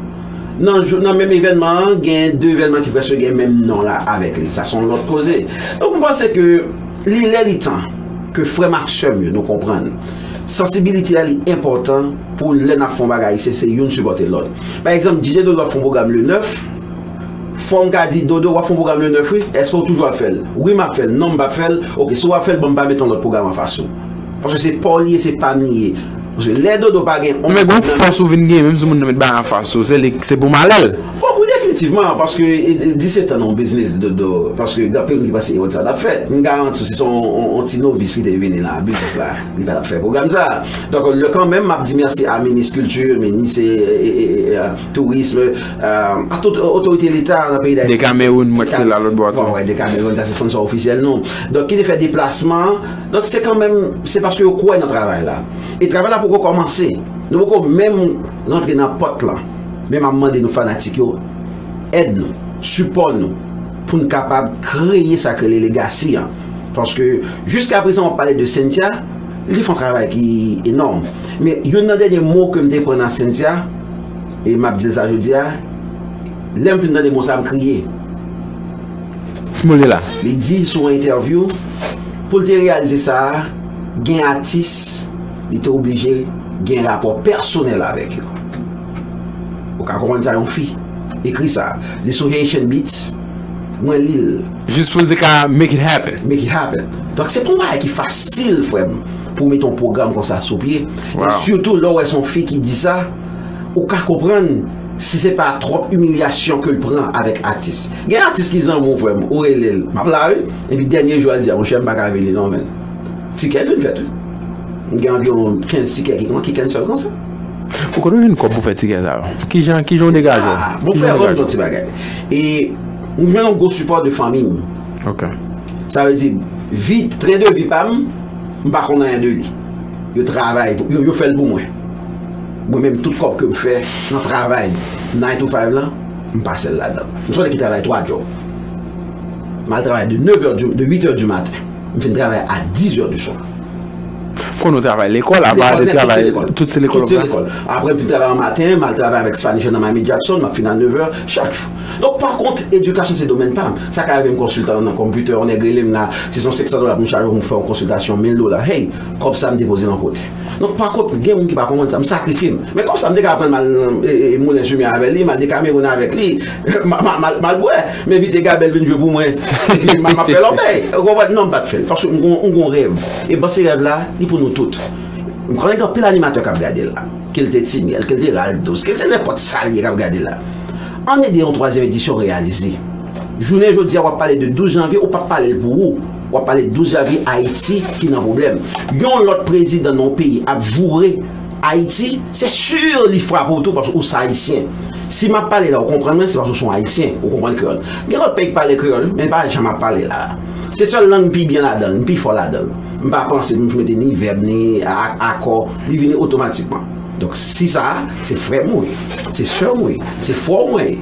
Nan, jou, nan menm evènman an, gen de evènman ki prèske gen menm non la avèk li. Sa se yon lòt koze. Donk, m panse ke li lè li tan ke frè m ak sè m yo, nou konprann. Sansibilite a, li enpòtan pou lè n ap fè yon bagay, se, se youn sipòte lòt. Pa egzanp, D J Dodo ap fè yon pwogram le nèf, fò m ka di, Dodo, w ap fè yon pwogram le nèf, wi? Èske w toujou ap fè l? Wi, m ap fè l. Non, m p ap fè l. Oke, si w ap fè l, ban m pa met yon lòt pwogram anfas ou. Paske se pa w li ye, se pa m li ye. Paske lè Dodo pa gen yon... Men gon fòs ou vin genyen, menm si moun nan met bagay anfas ou, se li, se pou malè l. Bon, wi, definitivman, paske e, e, disèt an nan yon biznis, Dodo, paske gen anpil moun ki panse e sa t ap fèt. M garanti w, si se yon, yon, yon ti novis ki te vini nan biznis la, li pa t ap fè pwogram sa. Donk, lè kanmenm, m ap di mèsi a minis kilti, minis e, e, e, e, e, tourism, e, a tout otorite leta nan peyi Dayiti. Dekamewoun, mwen ki te la lòt bò a tou. Bon, wè, Dekamewoun, sa se sponsò ofisyèl nou. Donk, ki te fè deplasman an. Donk, se kanmenm, se paske yo kwè nan travay la. E travay la poko kòmanse. Nou poko menm rantre nan pòt lan. Men m ap mande nou fanatik yo, èd nou, sipò nou, pou n kapab kreye sa k rele legasi an. Paske, jiskaprezan, w ap pale de Cynthia, li te fè yon travay ki enòm. Men, youn nan dènye mo ke m te pran nan Cynthia, e m ap di l sa jodi a, lè m fin tande mo sa a, m kriye. Ki mo li la? Li di sou yon entèvyou, pou l te reyalize sa a, gen atis, li te oblije gen rapò pèsonèl avèk yo. Ou ka konprann sa yon fi ekri sa. Li sou Haitian Beats, mwen li l. Jis pou l te ka make it happen. Make it happen. Donk, se pa yon bagay ki fasil, frè m, pou w mete yon pwogram konsa sou pye. Wow. E sitou, lè w wè se yon fi ki di sa, ou ka konprann si se pa twòp imilyasyon ke l pran avèk atis. Gen atis ki zanmi w, frè m, ou rele l, m ap la, wi. Epi dènye jou a, l di, a, monchè, m pa ka vini, non, men. Tikè fin fèt, wi. M gen anviwon kenz tikè ki, ki cancel konsa. Ou konn jwenn kòb pou fè tikè sa yo? Kijan, kijan w degaje w? Ah, bon, frè, ban m di w yon ti bagay. E, m jwenn yon gwo sipò de fanmi m. Ok. Sa vle di, vi, tren de vi pa m, m pa konn anyen de li. Yo travay, yo, yo fè l pou mwen. Mwen menm, tout kòb ke m fè nan travay nine to five lan, m pase l ladan. M se yon nèg ki travay twa djòb. M al travay de nèf è di, de uit è di maten. M fin travay a diz è di swa. Konnen w travay lekòl, apa de travay, tout se lekòl w ap fè? Tout se lekòl. Apre, m fin travay an maten, m al travay avèk Spanish nan Miami Jackson, m ap fin a nèf è chak jou. Donk, pa kont, edikasyon se domèn pa m. Sa ka rive m konsiltan nan konpitè, yon nèg rele m la, si se yon senk san dola pou m chaje pou m fè yon konsiltasyon mil dola. Hey, kòb sa m depoze l yon kote. Donk, pa kont, gen moun ki pa konprann sa, m sakrifye m. Men kòb sa m te ka pran l m al nan, e, e, Moulen Simen avè li, m al Dekamewoun avèk li, m a, m a, m a, m al bwè, m envite Gabèl vin jwe pou mwen. Epi m a, m ap fè lòbèy. Ou konprann? Non, m pa t fè l. Paske m gon, m gon rèv. E m panse rèv la, li pou nou tout. M konnen gen anpil animatè k ap gade l la. Ke l te Ti Miel, ke l te Ralph Douce, ke l se nenpòt sa l ye k ap gade l la. Ann ede yon twazyèm edisyon reyalize. Jounen jodi a, w ap pale de douz janvye, ou p ap pale l pou ou. W ap pale douz janvye, Ayiti ki nan pwoblèm. Yon lòt prezidan nan yon peyi ap joure Ayiti, se si li frape w tou paske ou se Ayisyen. Si m ap pale la, ou konprann mwen, se paske ou se yon Ayisyen, ou konprann kreyòl. Gen lòt peyi k pale kreyòl, men pa jan m ap pale la. Se sèl lang m pi byen ladan l, m pi fò ladan l. M pa panse pou m mete ni vèb, ni a- akò, li vini otomatikman. Donk, si sa, se frè m ou ye, se sè m ou ye, se frè w mwen ye.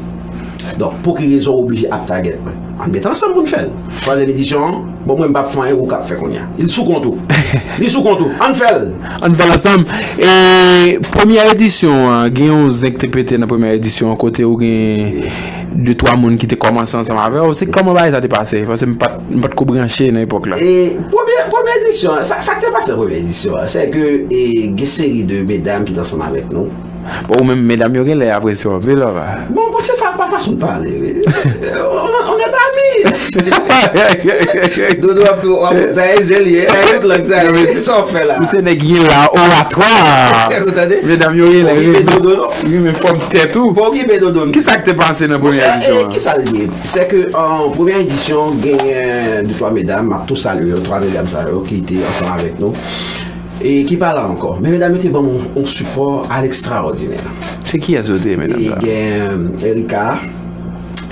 Donk, pou ki rezon w oblije ap tagèt mwen? Ann met ansanm pou n fè l. Twazyèm edisyon an, bon, mwen m p ap fè anyen, ou k ap fè kounye a. Li sou kont ou. Li sou kont ou. Ann fè l. Ann fè l ansanm. E premyè edisyon an, gen yon zen k te pete nan premyè edisyon an, kote ou gen de twa moun ki te kòmanse ansanm avè w. Se kòman bagay sa te pase? Paske m pa t, m pa t ko branche nan epòk la. E premyè, premyè edisyon an, sa, sa k te pase nan premyè edisyon an, se ke, e, gen seri de medam ki te ansanm avèk nou. Bon, ou menm, medam yo gen lè apresye w anpil, papa. Bon, bon, se fa- pa fason de pale, wi. On, on est amis. Dodo ap tou, ap- sa e zen li ye, sa e tout lang sa ye. Se sa w ap fè la. Ou se nèg ki gen la oratwa. Ou tande? Medam yo gen lè renmen fòm tèt ou. Pa okipe Dodo non. Ki sa k te pase nan premyè edisyon an? Ki sa l ye? Se ke an premyè edisyon, genyen de twa medam, m ap tou salye yo, twa medam sa yo ki te ansanm avèk nou. E ki pa la ankò. Men medam yo te ban m yon, yon sipò alekstraòdinè. Se kiyès yo te ye, medam sa yo? Gen Erika,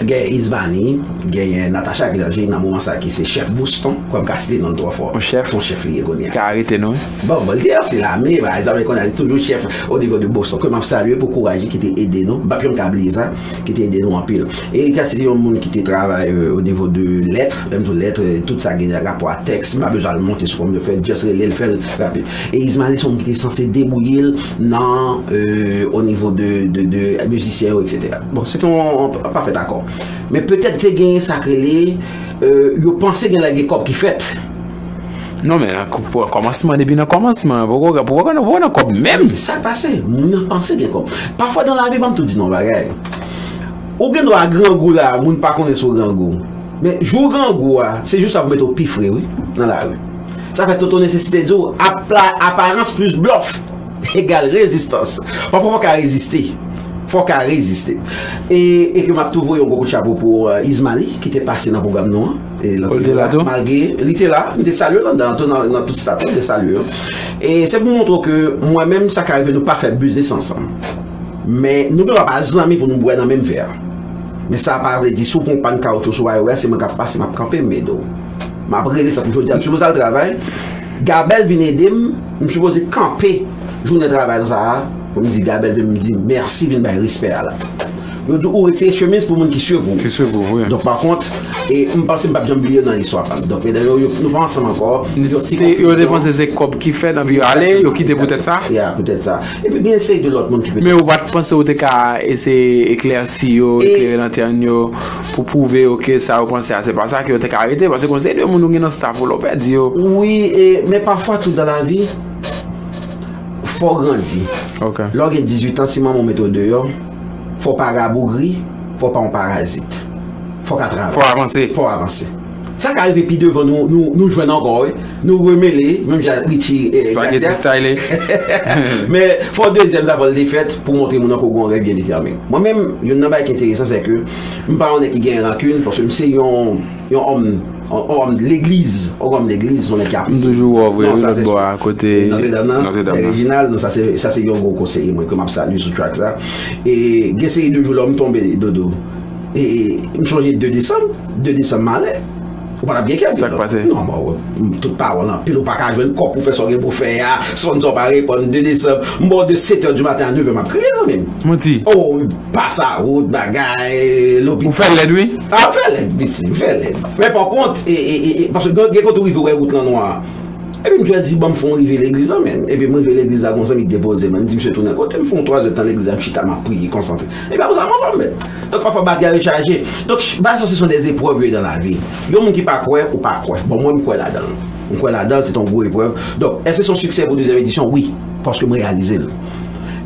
gen Ismani, genyen Natacha Clergé nan moman sa ki se chèf Boston. Kwè m ka site non l twò fò. Yon chèf. Se yon chèf li ye kounye a. Ka arete nou, wi. Bon, bon, li te ansi lame, pa egzanp, li konnen li toujou chèf o nivo de Boston. Ke m ap salye pou kouraj li ki te ede nou. M p ap janm ka bliye sa, ki te ede nou anpil. Erika se te yon moun ki te travay, euh, o nivo de lèt, lè m di w lèt, euh, tout sa gen rapò a tèks, m pa bezwen al monte sou kòm yo fè, just rele l, fè l rapid. E Ismaël se yon moun ki te sanse debouye l nan, euh, o nivo de, de, de mizisyen yo, et cetera. Bon, se te yon, yon pafèt akò. Men petèt te genyen sa k rele, euh, yo panse gen lè gen kòb ki fèt. Non, men nan kou- pou kòmansman, depi nan kòmansman, poko, poko, poko nan kòb menm. Se sa k pase. Moun nan panse gen kòb. Pafwa dan lavi, ban m tou di nou yon bagay. Ou gen dwa grangou la, moun pa konnen si w grangou. Men jou w grangou a, se jou sa pou mete w pi fre, wi, nan lari. Sa fè Toto Nesesite di w, apa- aparans plis blòf egal rezistans. Pafwa, fò w ka reziste. Fò w ka reziste. E, e ke m ap tou voye yon gwo kout chapo pou, euh, Ismaly, ki te pase nan pwogram nou an. E, li te la tou? Malgre li te la, m te salye l anndan tou, nan, nan tout staf la, m te salye yo. E se pou montre w ke mwen menm, sa ka rive nou pa fè biznis ansanm. Men nou gen dwa pa zanmi pou nou bwè nan menm vè a. Men sa pa vle di si w pran yon pàn kawotchou sou highway a, se mwen k ap pase, m ap kanpe, m ede w. M ap rele sa pou jodi a. M sipoze al travay. Gabèl vin ede m. M sipoze kanpe jounen travay sa a pou m di Gabèl vin, m di mèsi, vin bay respè a la. Yo di ou retire chemiz pou moun ki sye pou ou. Ki sye pou ou, wi. Donk, pa kont, e m panse m p ap janm bliye nan istwa pa m. Donk, medam yo, yo, nou pa ansanm ankò. Yo ti konfizyon. Yo te panse se kòb ki fè nan vi yo ale, yo kite poutèt sa? Ya, poutèt sa. Epi gen seri de lòt moun ki petèt. Men ou pa t panse ou te ka eseye eklèsi yo, e eklere lantèn yo, pou pwouve yo ke sa yo panse a, se pa sa, ke yo te ka arete? Paske konn seri de moun ou gen nan staff ou, lè w pèdi yo. Wi, e, men pafwa tou dan lavi, fò w grandi. Ok. Lè w gen dizuit an, si manman w mete w deyò, fò w pa rabougri, fò w pa yon parazit. Fò w ka travay. Fò w avanse. Fò w avanse. Sa ka rive pi devan nou, nou, nou jwenn ankò, wi. Nou remele, menm jan Richie, eh, Spaghetti Garcia. Style. Men, fò dezyèm sa fò l te fèt pou montre moun nan ke w gen yon rèv byen detèmine. Mwen menm, youn nan bagay ki enteresan, se ke m pa yon nèg ki gen rankin, paske m se yon, yon òm, yon òm legliz, yon òm legliz, yon nèg ki apresye. M toujou wè w vre, wi, lòt bò a, kote Nòtredam nan, Nòtredam nan. Rejinal, non, sa se, sa se yon gwo konseye mwen ke m ap salye sou track sa. E gen seri de jou lè m tonbe, Dodo. E, e, m chonje de desanm, de desanm malè. Ou pa t ap gen kè. Sa k pase? Non, mwen, tout pawòl anpil, ou pa ka jwenn kòb pou fè sa w gen pou fè a, sponsor pa reponn, de desanm, m ba w de sèt è di maten a nèf è m ap kriye, zanmi m. Manti. Oh, pa sa, wout, bagay, lopit- Ou fè lèd, wi. Ah, m fè lèd, piti, m fè lèd. Men pa kont, e, e, e, e, paske gen, gen kote w rive, w wè wout lan nwa. Epi m chwazi ban m fè yon rive legliz la, menm. Epi m rive legliz la, gon zanmi k depoze mwen. M di, "Misye tounen kote m?" Fè yon twa zè tan legliz la, m chita, m ap priye, konsantre. Epi apre sa, m anfòm, menm. Donk, pafwa, batri a rechaje. Donk, ch- bagay sa, se son de eprèv yo ye dan lavi. Yon moun ki pa kwè, ou pa kwè. Bon, mwen, m kwè ladan l. M kwè ladan l, se te yon gwo eprèv. Donk, èske se yon siksè pou dezyèm edisyon? Wi, paske m reyalize l.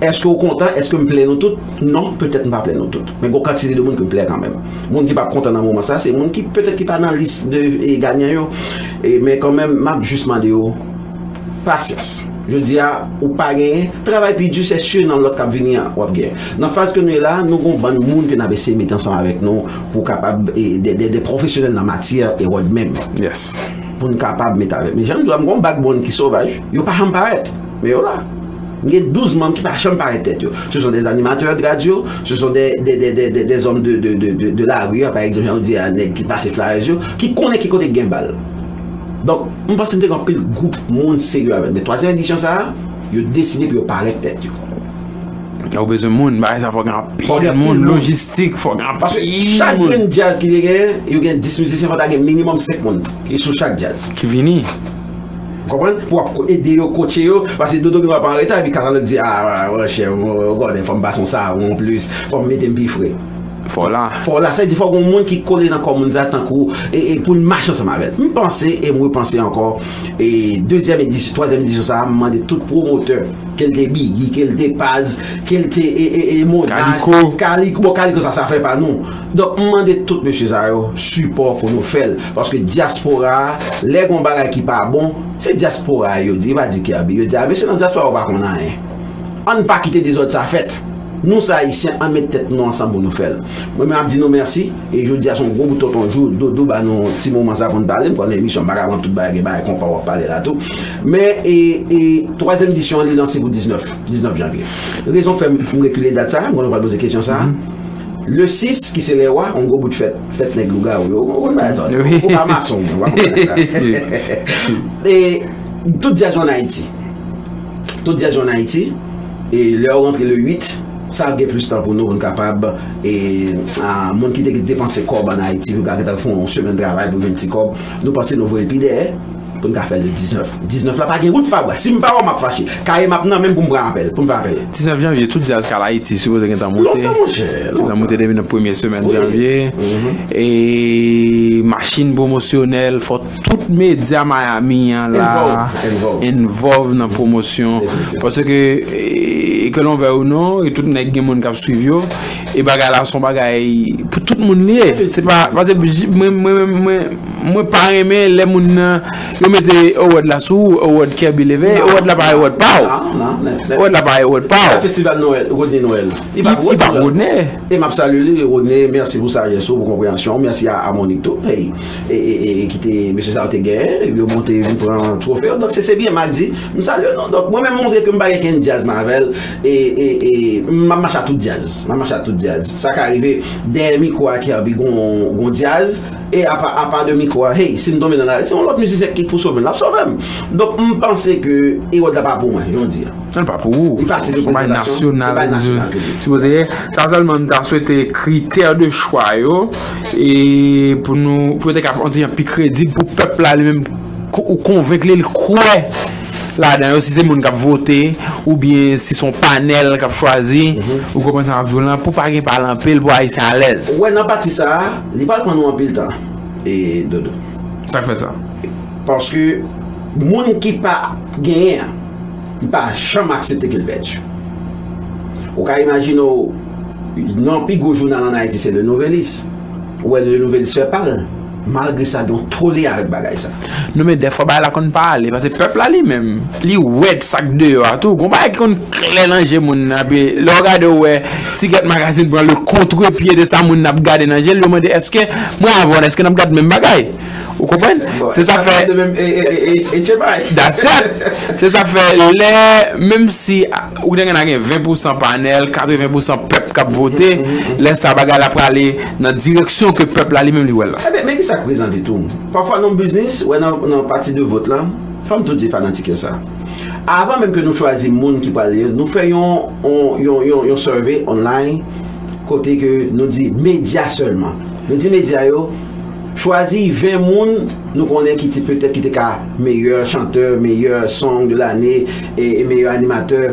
Èske w kontan? Èske m plè nou tout? Non, petèt m pa plè nou tout. Men gon kantite de moun ke m plè kanmenm. Moun ki p ap kontan nan moman sa, se moun ki petèt ki pa nan lis de, e, ganyan yo. E, men kanmenm, m ap jis mande yo pasyans. Jodi a, ou pa genyen, travay pi di, se si nan lòt k ap vini an, w ap genyen. Nan faz ke nou ye la, nou gon bann moun ke n ap eseye mete ansanm avèk nou pou kapab, e, de, de, de pwofesyonèl nan matyè e wòd menm. Yes. pou n kapab met avèk. Men jan m di w la, m gen yon bag moun ki sovaj, yo pa janm parèt, men yo la. M gen douz manm ki pa janm parèt tèt yo. Ce sont des animateurs de radio, ce sont des, des, des, des, des, des hommes de, de, de, de, de la rue, pa egzanp, jan yo di a, nèg ki pase flyers yo, ki konnen ki kote k gen bal. Donk, m panse m te gen anpil gwoup moun serye avèk. Men twazyèm edisyon sa a, yo deside pou yo parèt tèt yo. Ou bezwen moun, bagay sa fò gen anpil moun, lojistik, fò gen anpil moun. Paske chak grenn djaz ki te genyen, yo gen dis mizisyen, fò ta gen minimòm senk moun ki sou chak djaz. Ki vini. Ou konprann? Pou w ap ede yo, kotche yo, paske Dodo gen dwa pa an reta, epi katalòg di, a, monchè, ou konnen, fò m pase yon sawon plis, fò m mete m pi fre. Fò w la. Fò w la, sa vle di fò gen yon moun ki kole nan kò moun sa tankou, e, e pou l mache ansanm avè l. M panse, e m repanse ankò, e dezyèm edisyon, twazyèm edisyon sa a, m mande tout pwomotè, ke l te Biggy, ke l te Paz, ke l te, e, e, e Monaj, Kaliko. Kaliko, bon, Kaliko sa, se afè pa nou. Donk, m mande tout mesye sa yo sipò pou nou fè l. Paske dyaspora a, lè gen yon bagay ki pa bon, se dyaspora a yo di, yo pa di Kerby. Yo di, a, mesye nan dyaspora yo pa konn anyen. Ann pa kite dezòd sa fèt. Nou se Ayisyen, ann met tèt nou ansanm pou nou fè l. Mwen menm ap di nou mèsi. E jodi a se yon gwo bout tonton jou, Dodo ba nou ti moman sa pou n pale. M konnen emisyon m pa ka pran tout bagay, gen bagay konpa w ap pale la tou. Men, e, e, twazyèm edisyon an, li lanse pou diznèf, diznèf janvye. Rezon k fè m, m rekile dat sa, m konnen w pral poze kesyon sa. Le sis, ki se lè wa, yon gwo bout fèt, fèt nèg lougawou yo. Ou konn bagay sa. Wi. Ou pa mason, ou pa konprann sa. E tout djaz yo ann Ayiti. Tout djaz yo ann Ayiti. E lè yo rantre le uit, sa ap gen plis tan pou nou, pou n kapab, e, a, moun ki te depanse kòb ann Ayiti, pou yo ka gentan fè yon semèn travay pou jwenn ti kòb, nou panse nou voye l pi dèyè, pou n ka fè l le diznèf. Diznèf la pa gen wout pa bwa. Si m pa wè w, m ap fache. Kaye m ap nan men m pou m pran apèl, pou m fè apèl. Diznèf janvye, tout djaz k al Ayiti sipoze gentan monte. Lontan, monchè, lontan. Gentan monte depi nan premye semèn janvye. E machin pwomosyonèl, fò tout medya Miami an la involve nan pwomosyon. Paske, e, ke l'on veuille ou non, e tout nèg gen moun k ap swiv yo, e bagay la se yon bagay pou tout moun li ye. Se pa, paske mwen, mwen, mwen, mwen, mwen pa renmen lè moun nan, yo mete award la sou ou, award Kerby leve, award la pa award pa w. Award la pa award pa w. Festival Noël, Rodney Noël. Li pa Rodney. E m ap salye li, Rodney, mèsi pou sajès ou, pou konpreyansyon ou. Mèsi a Harmonik tou. Hey, e, e, e, e ki te, mesye sa yo te genyen, yo monte vin pran twofe yo. Donk, se, se byen m al di, m salye nou. Donk, mwen menm montre ke m pa gen kenn djaz m avè l. E, e, e, m ap mache a tout djaz. M ap mache a tout djaz. Sa ka rive, dèyè mikwo a Kerby gon, gon djaz. E apa, apa de mikwo a, hey, si m tonbe nan lari, se yon lòt mizisyen ki pou sove m, l ap sove m. Donk, m panse ke award la pa pou mwen, jan w di a. L pa pou ou. Li pa se reprezantasyon, se yon bagay nasyonal, li pa nasyonal, li sipoze ye. Sa sèlman m ta swete kritè de chwa yo, e pou nou, pou yo te ka, on di, pi kredib pou pèp la li menm, ko-, ou konvenk li, li kwè ladan yo, si se moun k ap vote, oubyen si se yon panèl k ap chwazi, ou konprann sa m ap di w lan, pou pa gen pale anpil, pou Ayisyen alèz. Ou wè nan pati sa a, li pral pran nou anpil tan, e Dodo. Sa k fè sa? Paske moun ki pa genyen an, li pa janm aksepte ke l pèdi. Ou ka imajine w, non pi gwo jounal ann Ayiti se Le Nouvelliste. Ou wè Le Nouvelliste fè pa l. Malgre sa, gen yon tole avèk bagay sa. Non, men dèfwa bagay la konn pa ale, paske pèp la li menm, li wè sa k deyò a tou. Gon bagay ki konn klè nan je moun nan, epi lè w gade w wè Ti Kèt Magazine pran le kontrepye de sa moun nan ap gade nan je l, yo mande èske mwen avè w, èske n ap gade menm bagay? Ou konprann? Se sa fè. That's it. Se sa fè lè, menm si a, ou gen gen ven pousan panèl, katreven pousan pèp k ap vote, lè sa bagay la prale nan direksyon ke pèp la li menm li wè l la. Ebyen, men ki sa k prezante tou? Pafwa nan biznis, wè nan, nan pati de vòt la, fò m tou di fanatik yo sa. Avan menm ke nou chwazi moun ki prale yo, nou fè yon, yon, yon, yon, yon survey online kote ke nou di medya sèlman. Nou di medya yo, chwazi ven moun nou konnen ki te, petèt ki te ka meyè chantè, meyè song de lane, e, e meyè animatè.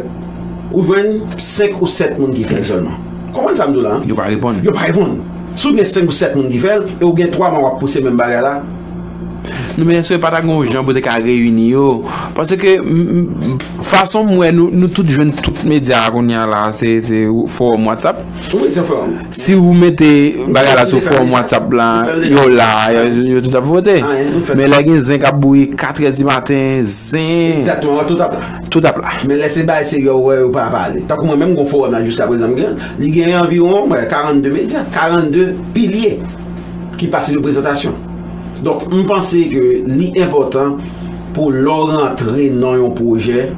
Ou jwenn senk ou sèt moun ki fè l sèlman. Konprann sa m di w la? Yo pa reponn. Yo pa reponn. Si w gen senk ou sèt moun ki fè l, e w gen twa mwa w ap pouse menm bagay la, non, men èske pa ta gen yon jan pou te ka reyini yo? Paske, m, m, fason m wè nou, nou tout jwenn tout medya a kounye a la, se, se fowòm WhatsApp. Wi, se fowòm. Si ou mete bagay la sou fowòm WhatsApp la, yo la, yo, yo tout ap vote. Men lè gen zen k ap bouyi katrè di maten, zen. Egzakteman, tout ap la. Tout ap la. Men lè se bagay serye ou wè yo pa pale. Tankou mwen menm, gon fowòm la jiskaprezan m gen, li gen anviwon, mwen, karannde medya, karannde pilye ki pase reprezantasyon. Donk, m panse ke li enpòtan pou lè w rantre nan yon pwojè,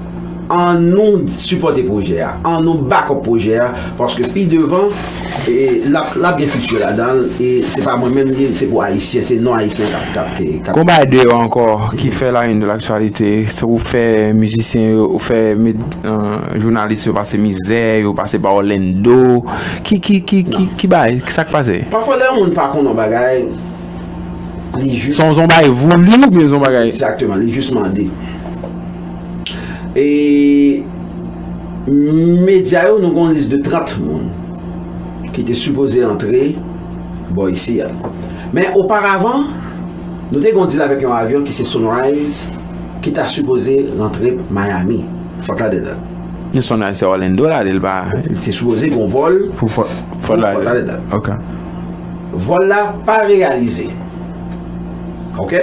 annou sipòte pwojè a, annou back up pwojè a, paske pi devan, e, l ap, l ap gen fiti ladan l, e se pa mwen menm li, se pou Ayisyen, se non Ayisyen k ap, k ap, k ap. Gon bagay deyò ankò ki fè la une de l'actualité, se ou fè mizisyen yo, ou fè jounalis yo pase mizè, yo pase pa Orlando. Ki, ki, ki, ki, ki bagay? Ki sa k pase? Pafwa, lè yon moun pa konn yon bagay, li jis. Se yon bagay voulu oubyen se yon bagay? Egzakteman, li jis mande. E medya yo, nou gen yon lis de trant moun ki te sipoze antre bò isi a. Men oparavan, nou te gen yon deal avèk yon avyon ki se Sunrise, ki ta sipoze rantre Miami. Fort Lauderdale. Yon Sunrise se Orlando la, li pa. Li te sipoze gen yon vòl pou Fort Lauderdale. Ok. Vòl la pa reyalize. Ok?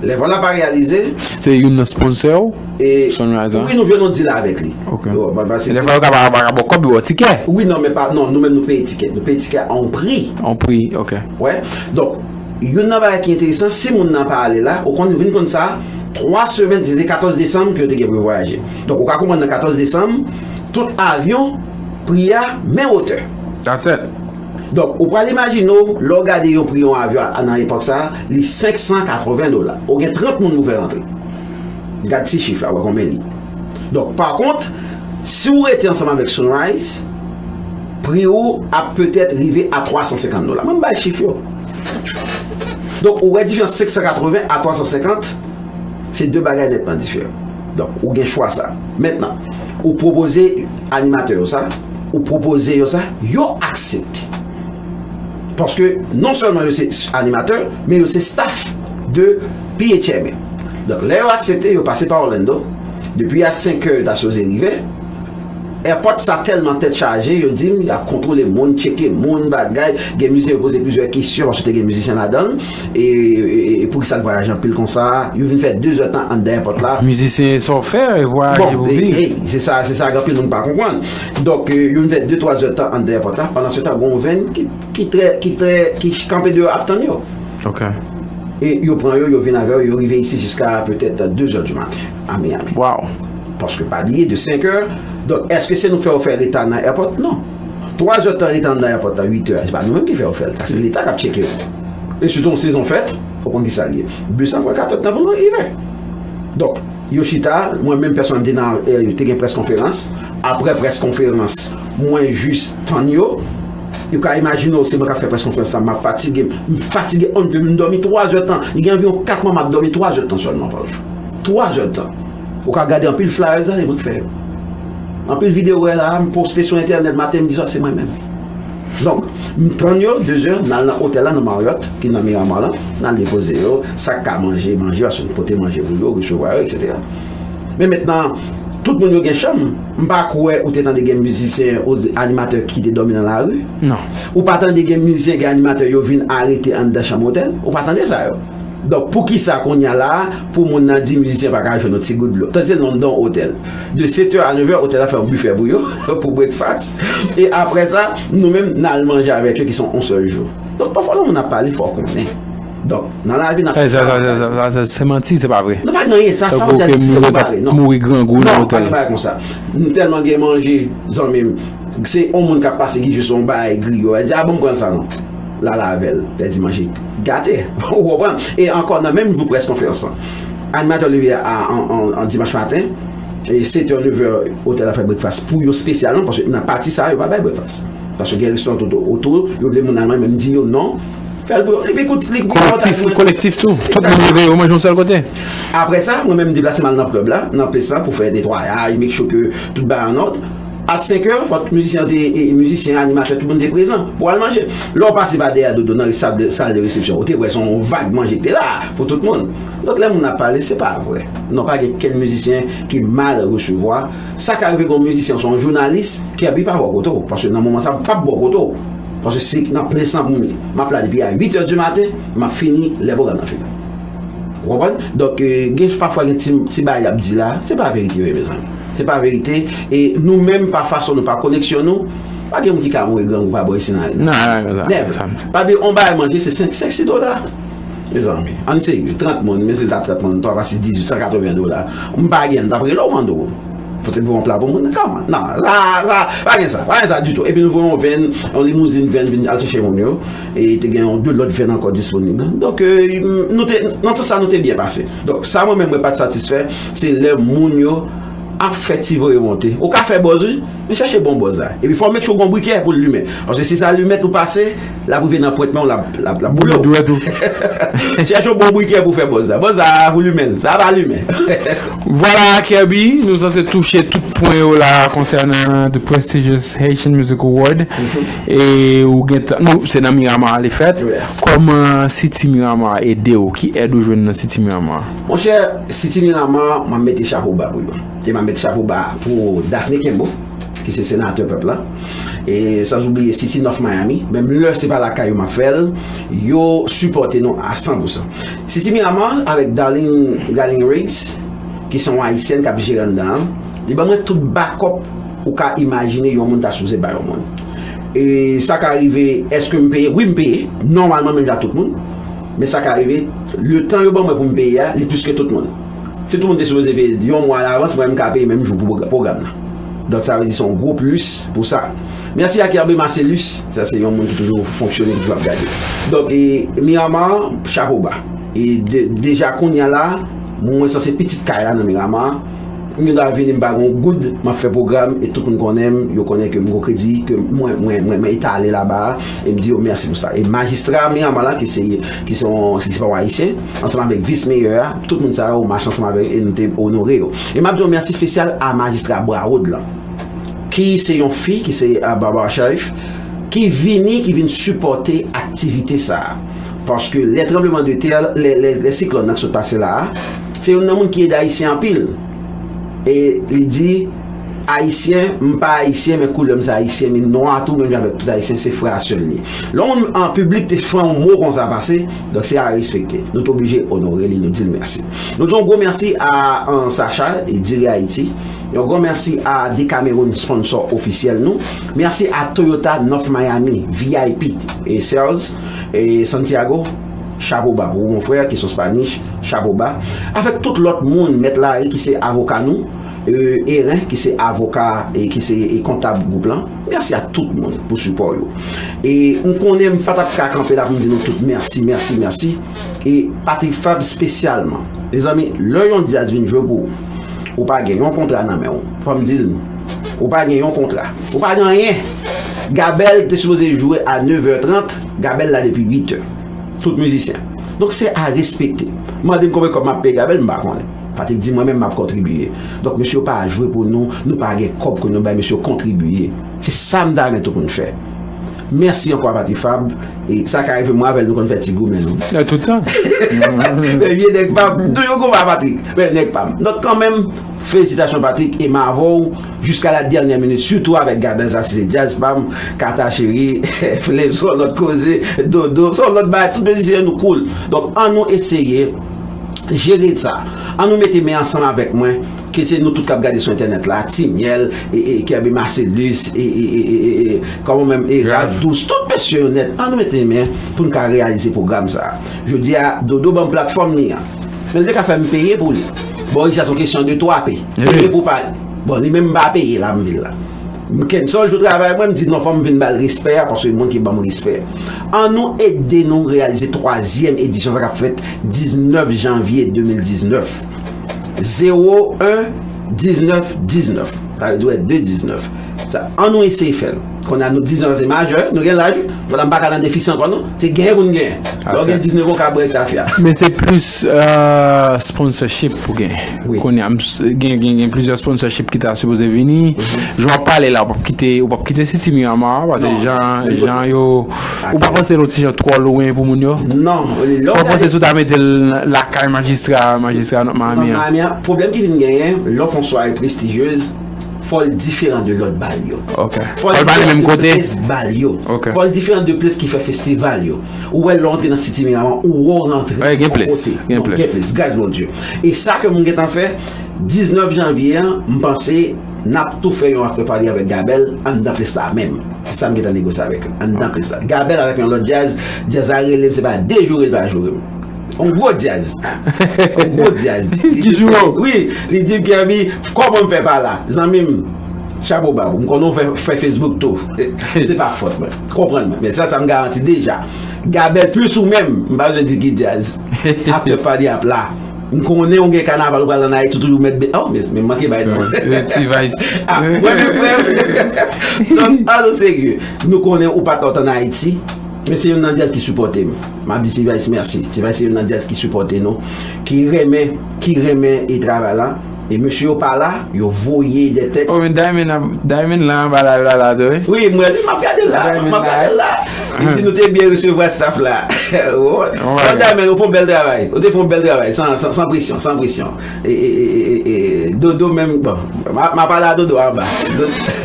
Lè vòl la pa reyalize. Se youn nan sponsor ou? Sunrise, wi, nou jwenn yon deal avèk li. Ok. Dèfwa yo ka pa, pa ka ba w kòb, yo ba w tikè. Wi, non, men pa, non, nou menm nou peye tikè. Nou peye tikè a yon pri. Yon pri, ok. Wè. Donk, youn nan bagay ki enteresan, si moun nan pa ale la, ou konn, vin konn sa, twa semèn, se te katòz desanm ke yo te gen pou yo vwayaje. Donk, ou ka konprann nan katòz desanm, tout avyon, pri a, menm wotè. That's it. Donk, ou pral imajine w, lè w gade yon pri yon avyon a, nan epòk sa a, li senk san katreven dola. Ou gen trant moun pou fè rantre. Gad ti chif la, wè konbyen li. Donk, pa kont, si w rete ansanm avèk Sunrise, pri ou ap petèt rive a twa san senkant dola. Mwen, m bay chif yo. Donk, ou wè diferans senk san katreven a twa san senkant, se de bagay nètman diferan. Donk, ou gen chwa sa. Mentnan, ou pwopoze animatè yo sa, ou pwopoze yo sa, yo aksepte. Paske non sèlman yo se animatè, men yo se staff de P H M A. Donk, lè yo aksepte, yo pase pa Orlando. Depi a senk è, yo ta sipoze rive. Airport sa tèlman tèt chaje, yo di m y ap kontwole moun, tcheke moun, bagay. Gen mizisyen yo poze plizyè kesyon, paske te gen mizisyen ladan l. E, e, e poukisa l vwayaje anpil konsa? Yo vin fè de zè tan anndan airport la. Mizisyen, sa w fè, vwayaje pou viv? Bon, e, e, se sa, se sa anpil moun pa konprann. Donk, e, yo vin fè de twa zè tan anndan airport la. Pandan se tan, gen yon venn ki, ki trè, ki trè, ki kanpe deyò ap tann yo. Ok. E yo pran yo, yo vin avè yo, yo rive isi jiska petèt de zè di maten a Miami. Wow. Paske pa bliye, de senk è, donk, èske se nou fè yo fè reta nan airport? Non. Twa zè tan reta anndan airport la, uit è, se pa nou menm ki fè yo fè l. Sa se Leta k ap tcheke yo. E sitou yon sezon fèt, ou konn kisa l ye. Bis la pran kat è tan pou l rive. Donk, yo chita, mwen menm pèsonèlman m te nan, e, te gen près konferans. Apre près konferans, mwen jis tann yo. Ou ka imajine w, se mwen k ap fè près konferans la, m ap fatige, m fatige on pwen, m dòmi twa zè tan. Li gen anviwon kat mwa m ap dòmi twa zè tan sèlman pa jou. Twa zè tan. Ou ka gade anpil flyers la, se mwen k fè yo. Anpil videyo w wè la, m poste sou entènèt maten, midi, swa, se mwen menm. Donk, m tann yo, de zè, n al nan otèl la, nan Marriott, ki nan Miramar la, n al depoze yo, sa k ka manje, manje, paske nou pote manje pou yo, resevwa yo, etsetera. Men mentnan, tout moun yo gen chanm. M pa kwè ou te tande gen mizisyen, ou animatè ki te dòmi nan lari. Non. Ou pa tande gen mizisyen, gen animatè, yo vin arete anndan chanm otèl. Ou pa tande sa yo. Donk, poukisa kounye a la a, pou moun nan di mizisyen pa ka jwenn yon ti gout dlo? Tande se non, nan yon otèl. De sèt è a nèf è, otèl la fè yon bifè pou yo, pou breakfast. E apre sa, nou menm, n al manje avèk yo, ki se yon sèl jou. Donk, pafwa, lè moun ap pale, fò w konnen. Donk, nan lavi, n ap... Sa, sa, sa, sa, sa, sa, se manti, se pa vre. Nou pa gen anyen, sa, sa w di a, se pa vre, non. Mouri grangou nan otèl. Non, pa gen bagay konsa. M tèlman gen manje, zanmi m. Se yon moun k ap pase ki jis yon bagay griyo. Li di, "A bon, m pran sa non." L al avè l. Li di, "Manje gate." Ou konprann? E ankò, nan menm jou près konferans lan, animatè leve a, an, an, an dimanch maten, e sèt è, nèf è, otèl la fè breakfast pou yo espesyalman, paske nan pati sa a, yo pa bay breakfast. Paske gen restoran tout otou, yo vle moun al manje, men m di yo non. Fè l pou yo. Epi kout, li... Kolektif, kolektif tou. Tout moun leve, yo manje yon sèl kote. Apre sa, mwen menm, m deplase m al nan club la, nan ples la, pou fè netwayaj, make sure ke tout bagay an òd. A senk è, fòk mizisyen an te, e, mizisyen, animatè, tout moun te prezan pou al manje. Lè w pase pa dèyè Dodo nan sal de, sal de resepsyon, ou te wè se yon vag manje ki te la pou tout moun. Donk, lè moun ap pale, se pa vre. Non, pa gen kenn mizisyen ki mal resevwa. Sa ka rive gen yon mizisyen, se yon jounalis, ki anvi pa bò kote w. Paske nan moman sa, m p ap bò kote w. Paske se nan plen san pou m ye. M ap la depi a uit è di maten, m ap fini lè pwogram nan fini. Ou konprann? Donk, e, gen, pafwa gen ti, ti bagay y ap di la, se pa verite yo ye, mezanmi. Se pa verite. E nou menm, pa fason nou, pa koneksyon nou, pa gen moun ki ka mouri grangou pa bò isi nan... Non, non, non, non. Never. Pa bliye, yon bagay manje, se senk, senk, sis dola. Mezanmi, ann serye, trant moun, men si l ta trant moun, twa pa sis, dizuit, san katreven dola. M pa gen, m t ap rele w mande w. Pote pou yon pla pou moun, kòman? Non, sa, sa, pa gen sa, pa gen sa ditou. Epi nou voye yon venn, yon limouzin venn vin al chèche moun yo. E te gen yon de lòt venn ankò disponib. Donk, euh, nou te, nan sans sa, nou te byen pase. Donk, sa mwen menm, mwen pa t satisfè, se lè moun yo ap fè ti voye monte. Ou ka fè buzz, wi, men chèche bon buzz la. Epi fò w make sure w gon brikè pou l limen. Paske si sa limen tou pase, l ap rive nan pwent men w, l ap, l ap, l ap boule w. Dwèt ou. Chèche yon bon brikè pou fè buzz la. Buzz la, pou limen l. Sa pa limen. Vwala, Kerby, nou sanse touche tout pwen yo la konsènan The Prestigious Haitian Music Award. E ou gen tan, nou, se nan Miramar li fèt. Kòman City Miramar ede w? Ki èd ou jwenn nan City Miramar? Monchè, City Miramar, m ap mete chapo ba pou yo. E m ap mete chapo ba pou Daphné Kembo, ki se senatè pèp la. E san oubliye City North Miami, menm lè se pa lakay yo m ap fè l, yo sipòte nou a san pou san. City Miramar avèk Darling, Darling Riggs, ki se yon ayisyèn k ap jere anndan an, li ban mwen tout bakòp ou ka imajine yon moun ta sipoze ba yon moun. E sa ka rive, èske m peye? Wi, m peye. Nòmalman, menm jan tout moun. Men sa ka rive, letan yo ban mwen pou m peye a, li plis ke tout moun. Si tout moun te sipoze peye yon mwa alavans, mwen, m ka peye menm jou pou pwogra-, pwogram nan. Donk, sa vle di se yon gwo plis pou sa. Mèsi a Kerby Marcellus, sa se yon moun ki toujou fonksyone, ki toujou ap gade. Donk, e, Miramar, chapo ba. E de-, deja kounye a la, mwen sanse pitit kay la nan Miramar. M gen dwa vini, m pa gen yon goud, m ap fè pwogram, e tout moun konnen m, yo konnen ke m gon kredi, ke mwen, mwen, mwen, mwen etale laba a, e m di yo mèsi pou sa. E majistra Miramar la, ki se, ki se yon, ki se pa yon ayisyen, ansanm avèk vis meyè a, tout moun sa yo, mache ansanm avèk, e nou te onore yo. E m ap di yon mèsi espesyal a majistra Broward lan, ki se yon fi, ki se, a, Barbara Sharif, ki vini, ki vin sipòte aktivite sa a. Paske lè tranblemanntè, lè, lè, lè siklòn nan ki sot pase la a, se youn nan moun ki ede Ayisyen anpil. E li di, Ayisyen, m pa Ayisyen, men koulè m se Ayisyen, men m nwa tou, menm jan avèk tout Ayisyen, se frè a sè l li. Lè yon moun an piblik te fè yon mo konsa pase, donk se a respekte. Nou te oblije onore li, nou di l mèsi. Nou di yon gwo mèsi a, an, Sacha e Diri Ayiti. Yon gwo mèsi a Decameron, sponsor ofisyèl nou. Mèsi a Toyota North Miami, V I P, e sales, e Santiago, chapo ba pou ou, mon frè, ki se yon Spanish, chapo ba. Avèk tout lòt moun, Mèt Larry, ki se avoka nou, e, Eren, ki se avoka, e ki se, e, kontab gwoup lan. Mèsi a tout moun pou sipò yo. E m konnen m pa t ap ka kanpe la pou m di nou tout mèsi, mèsi, mèsi. E Patrick Fabre espesyalman. Mezanmi, lè yon djaz vin jwe pou ou, ou pa gen yon kontra nan men w. Fò m di l, ou pa gen yon kontra. Ou pa gen anyen. Gabèl te sipoze jwe a nevè trant, Gabèl la depi uitè. Tout mizisyen. Donk se a respekte. Mande m konbyen kòb m ap peye Gabèl, m pa konnen. Patrick di mwen menm m ap kontribiye. Donk mesye yo pa jwe pou nou, nou pa gen kòb ke nou bay mesye yo kontribiye. Se sa m ta renmen tout moun fè. Mèsi ankò a Patrick Fabre. E sa ka rive mwen avè l nou konn fè ti goumen nou. Toutan. Men vye nèg pa m, toujou konba Patrick. Men nèg pa m. Donk kanmenm, felisitasyon Patrick e m avè w jiska la dènyè minit, sitou avèk Gabèl sa si se djaz pa m, Kata Cheri, Flame se yon lòt koze, Dodo se yon lòt bagay, tout mizisyen nou cool. Donk ann nou eseye jere sa. Ann nou mete men ansanm avèk mwen, ke se nou tout k ap gade sou entènèt la, Timièl, e, e, Kerby Marcellus, e, e, e, e, e, e, kòman menm, e, Rad Dous, tout mesye yo nèt, ann nou mete men pou n ka reyalize pwogram sa a. Jodi a, Dodo ban m platfòm li an. Men l te ka fè m peye pou li. Bon, sa se yon kesyon de twa P. Peye pou pale. Bon, li menm m pa peye la, m vin la. M cancel jou travay mwen, m di non, fò m vin ba l respè a, paske moun ki ban m respè. Ann nou ede nou reyalize twazyèm edisyon sa k ap fèt diznèf janvye de mil diznèf. Zewo en diznèf diznèf. Sa vle di, wè, de diznèf. Sa, ann nou eseye fè l. Kounye a nou diznèf an se majè, nou gen laj, wi. Fò m pa ka nan defisi ankò, non. Se genyen pou n genyen. Lè w gen diznèf an, w ka bwè tafya. Men se plis, euh, sponsorship pou gen. Wi. Kounye a, m s-, gen, gen, gen plizyè sponsorship ki ta sipoze vini. Jan w ap pale la, ou p ap kite, ou p ap kite City Miramar, paske jan, jan yo, ou pa panse l yon ti jan twò lwen pou moun yo? Non. Fò w panse si w ta mete l lakay majistra, majistra Miami an. Miami an, pwoblèm ki vin genyen, lè w fè yon sware prestijyez, fò l diferan de lòt bal yo. Ok. Fò l diferan de plis bal yo. Ok. Fò l diferan de plis ki fè festival yo. Ou wè lè w antre nan City Miramar, ou wè w rantre yon kote. Gen plis. Gen plis. Gras Bondye. E sa ke m gentan fè, diznèf janvye an, m panse n ap tou fè yon after party avèk Gabèl anndan plis la menm. Se sa m gentan negosye avèk yo. Anndan plis la. Gabèl avèk yon lòt djaz, djaz la rele m, se pa dejoure l pa joure m. Yon gwo dyaz. Yon gwo dyaz. Li di m, wi, li di m, Kerby, kòman m fè pa la? Zanmi m, chapo ba ou. M konnen w fè, fè Facebook tou. Se pa fòt mwen. Konprann mwen. Men sa, sa m garanti deja. Gabel Plus ou menm, m pa bezwen di ki dyaz. Afè pa di ap la. M konnen w gen kanaval ou pral ann Ayiti, tout ou mèt be-, oh, men, men manke bay non. Ti Vice. Ah, mwen menm frè. Donk, an nou serye. Nou konnen ou pa t ann Ayiti. Men se youn nan dyaz ki sipòte m. M ap di T-Vice mèsi. T-Vice se youn nan dyaz ki sipòte nou, ki renmen, ki renmen e travay la. E mesye yo pa la, yo voye de tèks. Oh, men Diamond la, Diamond la anba live la, la, tou, wi. Wi, m wè li, m ap gade l la, m ap gade l la. Li di nou te byen resevwa staff la. Oh, Diamond, ou fè yon bèl travay. Ou te fè yon bèl travay, san, san, san presyon, san presyon. E, e, e, e, e, Dodo menm, bon, m a, m a pale a Dodo anba.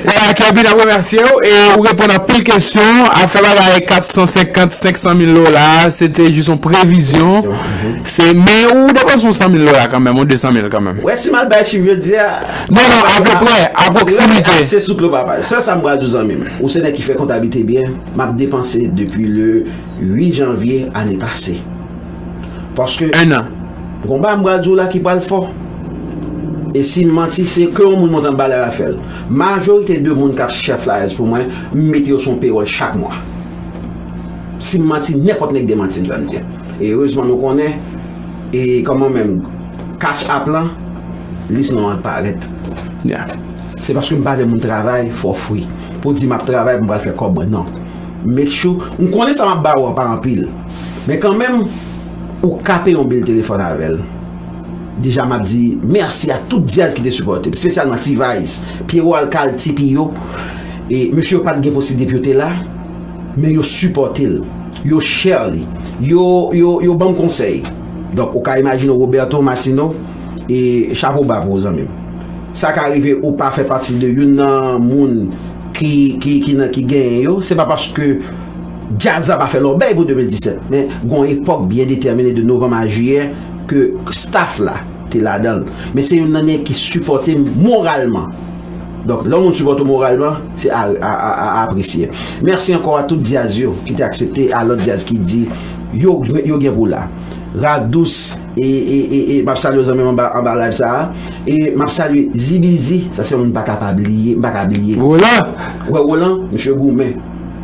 Vwala, Kerby, n ap remèsye w, e ou reponn anpil kesyon. Afè bagay kat san senkant, senk san mil dola, se te jis yon previzyon. Se, men ou depanse yon san mil dola kanmenm, yon de san mil kanmenm. Wè, si m al bay chif jodi a. Non, non, apeprè, a pwoksimite. Se sou klo papa. Sèl sa m pral di w, zanmi m. Ou se nèg ki fè kontablite byen. M ap depanse depi le uit janvye ane pase. Paske. Gon bagay m pral di w la ki pral fò. E si m manti, se ke yon moun monte anba lè a fè l. Majorite de moun k ap chèf flyers pou mwen, m mete yo sou yon pewòl chak mwa. Si m manti, nenpòt nèg demanti m sa m di a. E erezman nou konnen, e kòman menm, Cash App lan, lis non an parèt. Se paske m pa vle moun travay for free. Pou di m ap travay pou m pral fè kòb mwen, non. Make sure, m konnen sa m ap ba ou an pa anpil. Men kanmenm, ou ka peye yon bil telefòn avè l. Deja, m ap di mèsi a tout dyaz ki te sipòte m, espesyalman T-Vice, Pierrot Alcal, T P yo. E mesye yo pa t gen posiblite pou yo te la, men yo sipòte l, yo share li, yo, yo, yo ban m konsèy. Donk, ou ka imajine w, Roberto Martino, e chapo ba pou ou, zanmi m. Sa ka rive ou pa fè pati de youn nan moun ki, ki, ki nan, ki genyen yo, se pa paske djaz la pa fè lòbèy pou de mil disèt, men gon epòk byen detèmine de novanm a jiyè ke staff la te ladan l. Men se youn nan nèg ki sipòte m moralman. Donk, lè yon moun sipòte w moralman, se a, a, a, a apresye. Mèsi ankò a tout djaz yo ki te aksepte, a lòt djaz ki di yo, yo gen pou la. Ralph Douce, e, e, e, e, m ap salye w zanmi m anba, anba live sa a. E m ap salye Zibizi, sa se yon moun m pa ka pa bliye, m pa ka bliye. Roland! Wè Roland, misye goumen.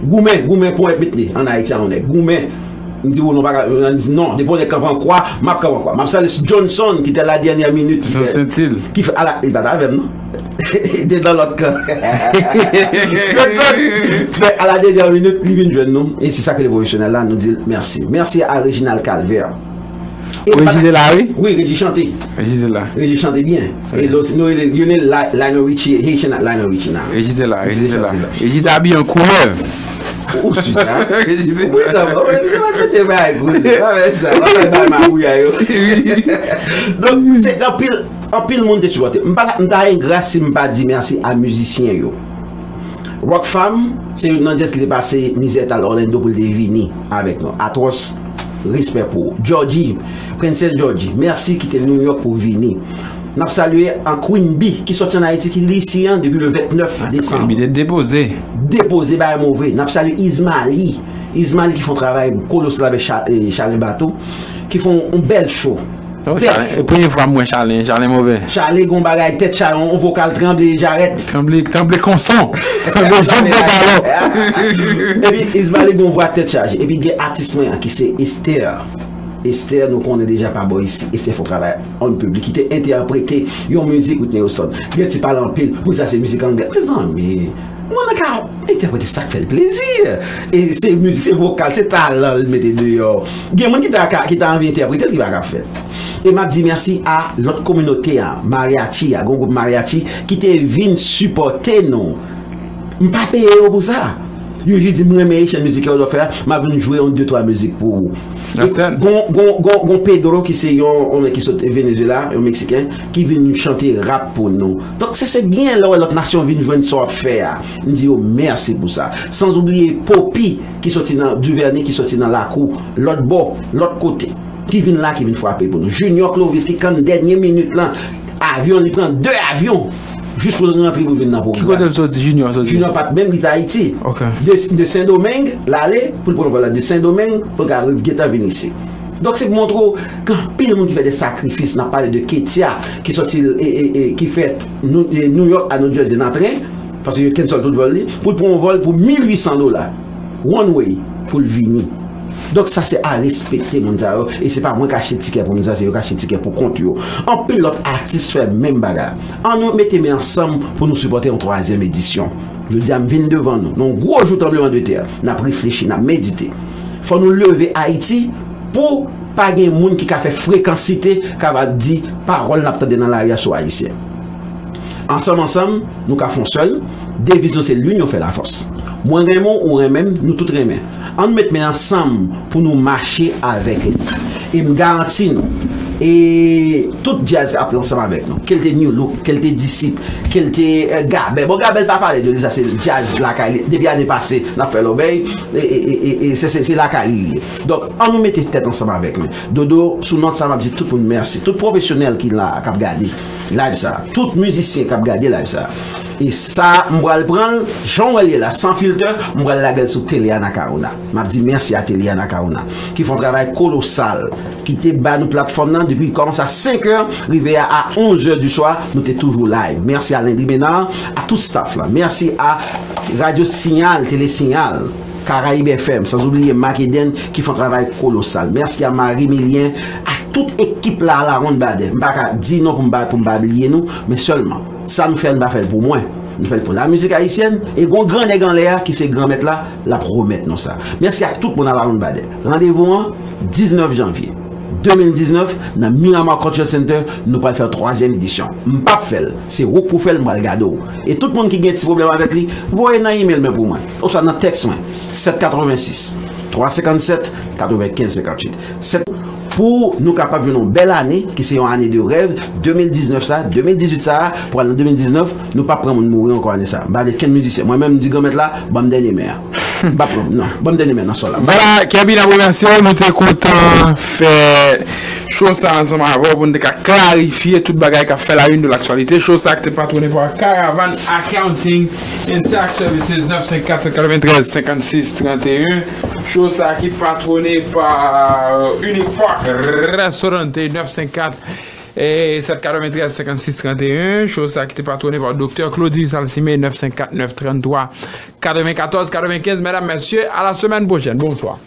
Goumen, goumen pou èt met li ann Ayiti a yon nèg. Goumen. M di, "Roland pa ka," m di, "Non, depi yon nèg kanpe an kwa, m ap kanpe an kwa." M ap salye Johnson, ki te la dènyè minit, ki fè, ki fè, ala, li pa t avè m, non. Li te nan lòt kan. Johnson, men a la dènyè minit, li vin jwenn nou. E se sa ki le pwofesyonèl la, nou di l mèsi. Mèsi a Reginald Calvert. E Reji te la, wi. Wi, Reji chante. Reji te la. Reji chante byen. E lo, nou rele, rele Li-, Lionel Richie, Haitian at Lionel Richie now. Reji te la, Reji te la. Reji te abiye an koulèv. Ou si sa? Reji te la. Wi, sa, bon, men misye pa trete bagay koulèv. Pa fè sa, pa fè bagay magouya yo. Donk, se anpil, anpil moun te sipòte. M pa, m ta engra si m pa di mèsi a mizisyen yo. Rockfam, se youn nan djaz ki te pase Mizètal Orlando pou l te vini avèk nou. Atwòs, respè pou ou. Georgie, Princess Georgie, mèsi kite New York pou w vini. N ap salye an Queen Bee, ki sòti ann Ayiti, ki li isi an depi le vennèf desanm. Queen Bee te depoze. Depoze, bagay move. N ap salye Ismaly. Ismaly ki fè yon travay kolosal avèk Cha-, eh, Chalen Bato, ki fè yon, yon bèl show. Oh, Chalen, e premye fwa m wè Chalen, Chalen move. Chalen gon bagay tèt chaje, yon vokal tranble jarèt. Tranble, tranble konson. Tranble janm pantalon. Epi Ismaly gon vwa tèt chaje. Epi gen atis mwen an ki se Esther. Esther, nou konnen deja pa bò isi. Esther fè yon travay an piblik ki te entèprete yon mizik Whitney Houston. Gen ti pale anpil, pou sa se mizik anglè. Mezanmi, moun nan ka entèprete sa k fè l plezi. E se mizik, se vokal, se talan l mete deyò. Gen moun ki ta ka, ki ta anvi entèprete l, ki pa ka fè l. E m ap di mèsi a lòt kominote a, mariachi a, gon gwoup mariachi ki te vin sipòte nou. M pa peye yo pou sa. Yo jis di m renmen Haitian mizik yo fè a, m ap vin jwe yon de twa mizik pou ou. E gon, gon, gon, gon Pedro ki se yon, yon nèg ki sot Venezuela, yon Meksiken, ki vin chante rap pou nou. Donk, se, se byen lè w wè lòt nasyon vin jwenn sa w ap fè a. M di yo mèsi pou sa. Sans oubliye Poppy, ki soti nan Duvernay, ki soti nan Lakou, lòt bò, lòt kote, ki vin la, ki vin frape pou nou. Junior Clovis, ki kann dènye minit lan, avyon, li pran de avyon, jis pou l rantre pou l vin nan pwogram. Ki kote l soti, Junior soti? Junior pa t menm, li t Ayiti. Ok. De, de Sendomeng, l ale, pou l pran vòl la de Sendomeng, pou l ka rive gentan vin isi. Donk, se pou montre w gen anpil moun ki fè de sakrifis. N ap pale de Ketia, ki sòti, e, e, e, ki fèt Nou-, e, New York a New Jersey nan tren, paske yo cancel tout vòl li, pou l pran yon vòl pou mil uit san dola, one way, pou l vini. Donk, sa se a respekte moun sa yo, e se pa mwen k achte tikè pou moun sa, se yo k achte tikè pou kont yo. Anpil lòt atis fè menm bagay. Ann nou mete men ansanm pou nou sipòte yon twazyèm edisyon. Jodi a, m vin devan nou, nan yon gwo jou tranblemanntè, n ap reflechi, n ap medite. Fò nou leve Ayiti pou pa gen moun ki ka fè frekansite, kapab di pawòl n ap tande nan lari a sou Ayisyen. Ansanm, ansanm, nou ka fè yon sèl. Deviz nou se l'union fait la force. Mwen renmen w, ou renmen m, nou tout renmen. Ann nou met men ansanm pou nou mache avèk li. E m garanti nou, e tout djaz k ap ansanm avèk nou, ke l te New Look, ke l te Disip, ke l te, eh, Gabè. Bon, Gabè, l pa pale de li, sa se djaz lakay li. Depi ane pase, n ap fè lòbèy, e, e, e, e, e se, se, se lakay li ye. Donk, ann nou mete tèt ansanm avèk mwen. Dodo, sou nòt sa, m ap di tout moun mèsi. Tout pwofesyonèl ki la, k ap gade live sa. Tout mizisyen k ap gade live sa. E sa, m pral pran l, jan w wè l ye la, san filtè, m pral lage l sou Tele Anacaona. M ap di mèsi a Tele Anacaona, ki fè yon travay kolosal, ki te ba nou platfòm nan depi kòmanse a senk è, rive a, a onz è di swa, nou te toujou live. Mèsi a Landry Ménard, a tout staff la. Mèsi a Radio Signal, Tele Signal, Caraïbes F M, sans oublier Mac Eden, ki fè yon travay kolosal. Mèsi a Marie Milien, a tout ekip la, a la Ronde Baden. M pa ka di non pou m pa, pou m pa bliye nou, men sèlman, sa nou fè, nou pa fè l pou mwen. Nou fè l pou lamizik ayisyèn, e gon gran nèg anlè a, ki se Granmèt la, l ap remèt nou sa. Mèsi a tout moun a la Ronde Baden. Randevou an, diznèf janvye de mil diznèf, nan Miramar Cultural Center, nou pral fè twazyèm edisyon. M p ap fè l, se ou k pou fè l, m pral gade w. E tout moun ki gen ti pwoblèm avèk li, voye nan email mwen pou mwen, oswa nan tèks mwen, sèt katrevensis, twa senkannsèt, katrevenkenz senkantuit. Sèt, pou nou kapab jwenn yon bèl ane, ki se yon ane de rèv, de mil diznèf sa, de mil dizuit sa, pou al nan de mil diznèf, nou p ap pran moun mouri ankò ane sa. M pa vle kenn mizisyen. Mwen menm, m di Granmèt la, ban m dènye men an. M p ap pran, non, ban m dènye men nan sòl la. Vwala, Kerby, n ap remèsye w. Nou te kontan fè show sa ansanm avè w pou n te ka klarifye tout bagay k ap fè la une de l'actualité. Show sa ki te patwone pa Caravan Accounting and Tax Services, nèf senk kat, sèt katreventrèz, senkannsis, tranteyen. Show sa ki patwone pa Unique Park Restaurant, nèf senk kat, e, sèt katreventrèz, senkannsis, tranteyen. Show sa ki te patwone pa Doktè Claudy Salcimé, nèf senk kat, nèf tranntwa, katrevenkatòz, katrevenkenz. Medam, mesye, à la semaine prochaine. Bonsoir.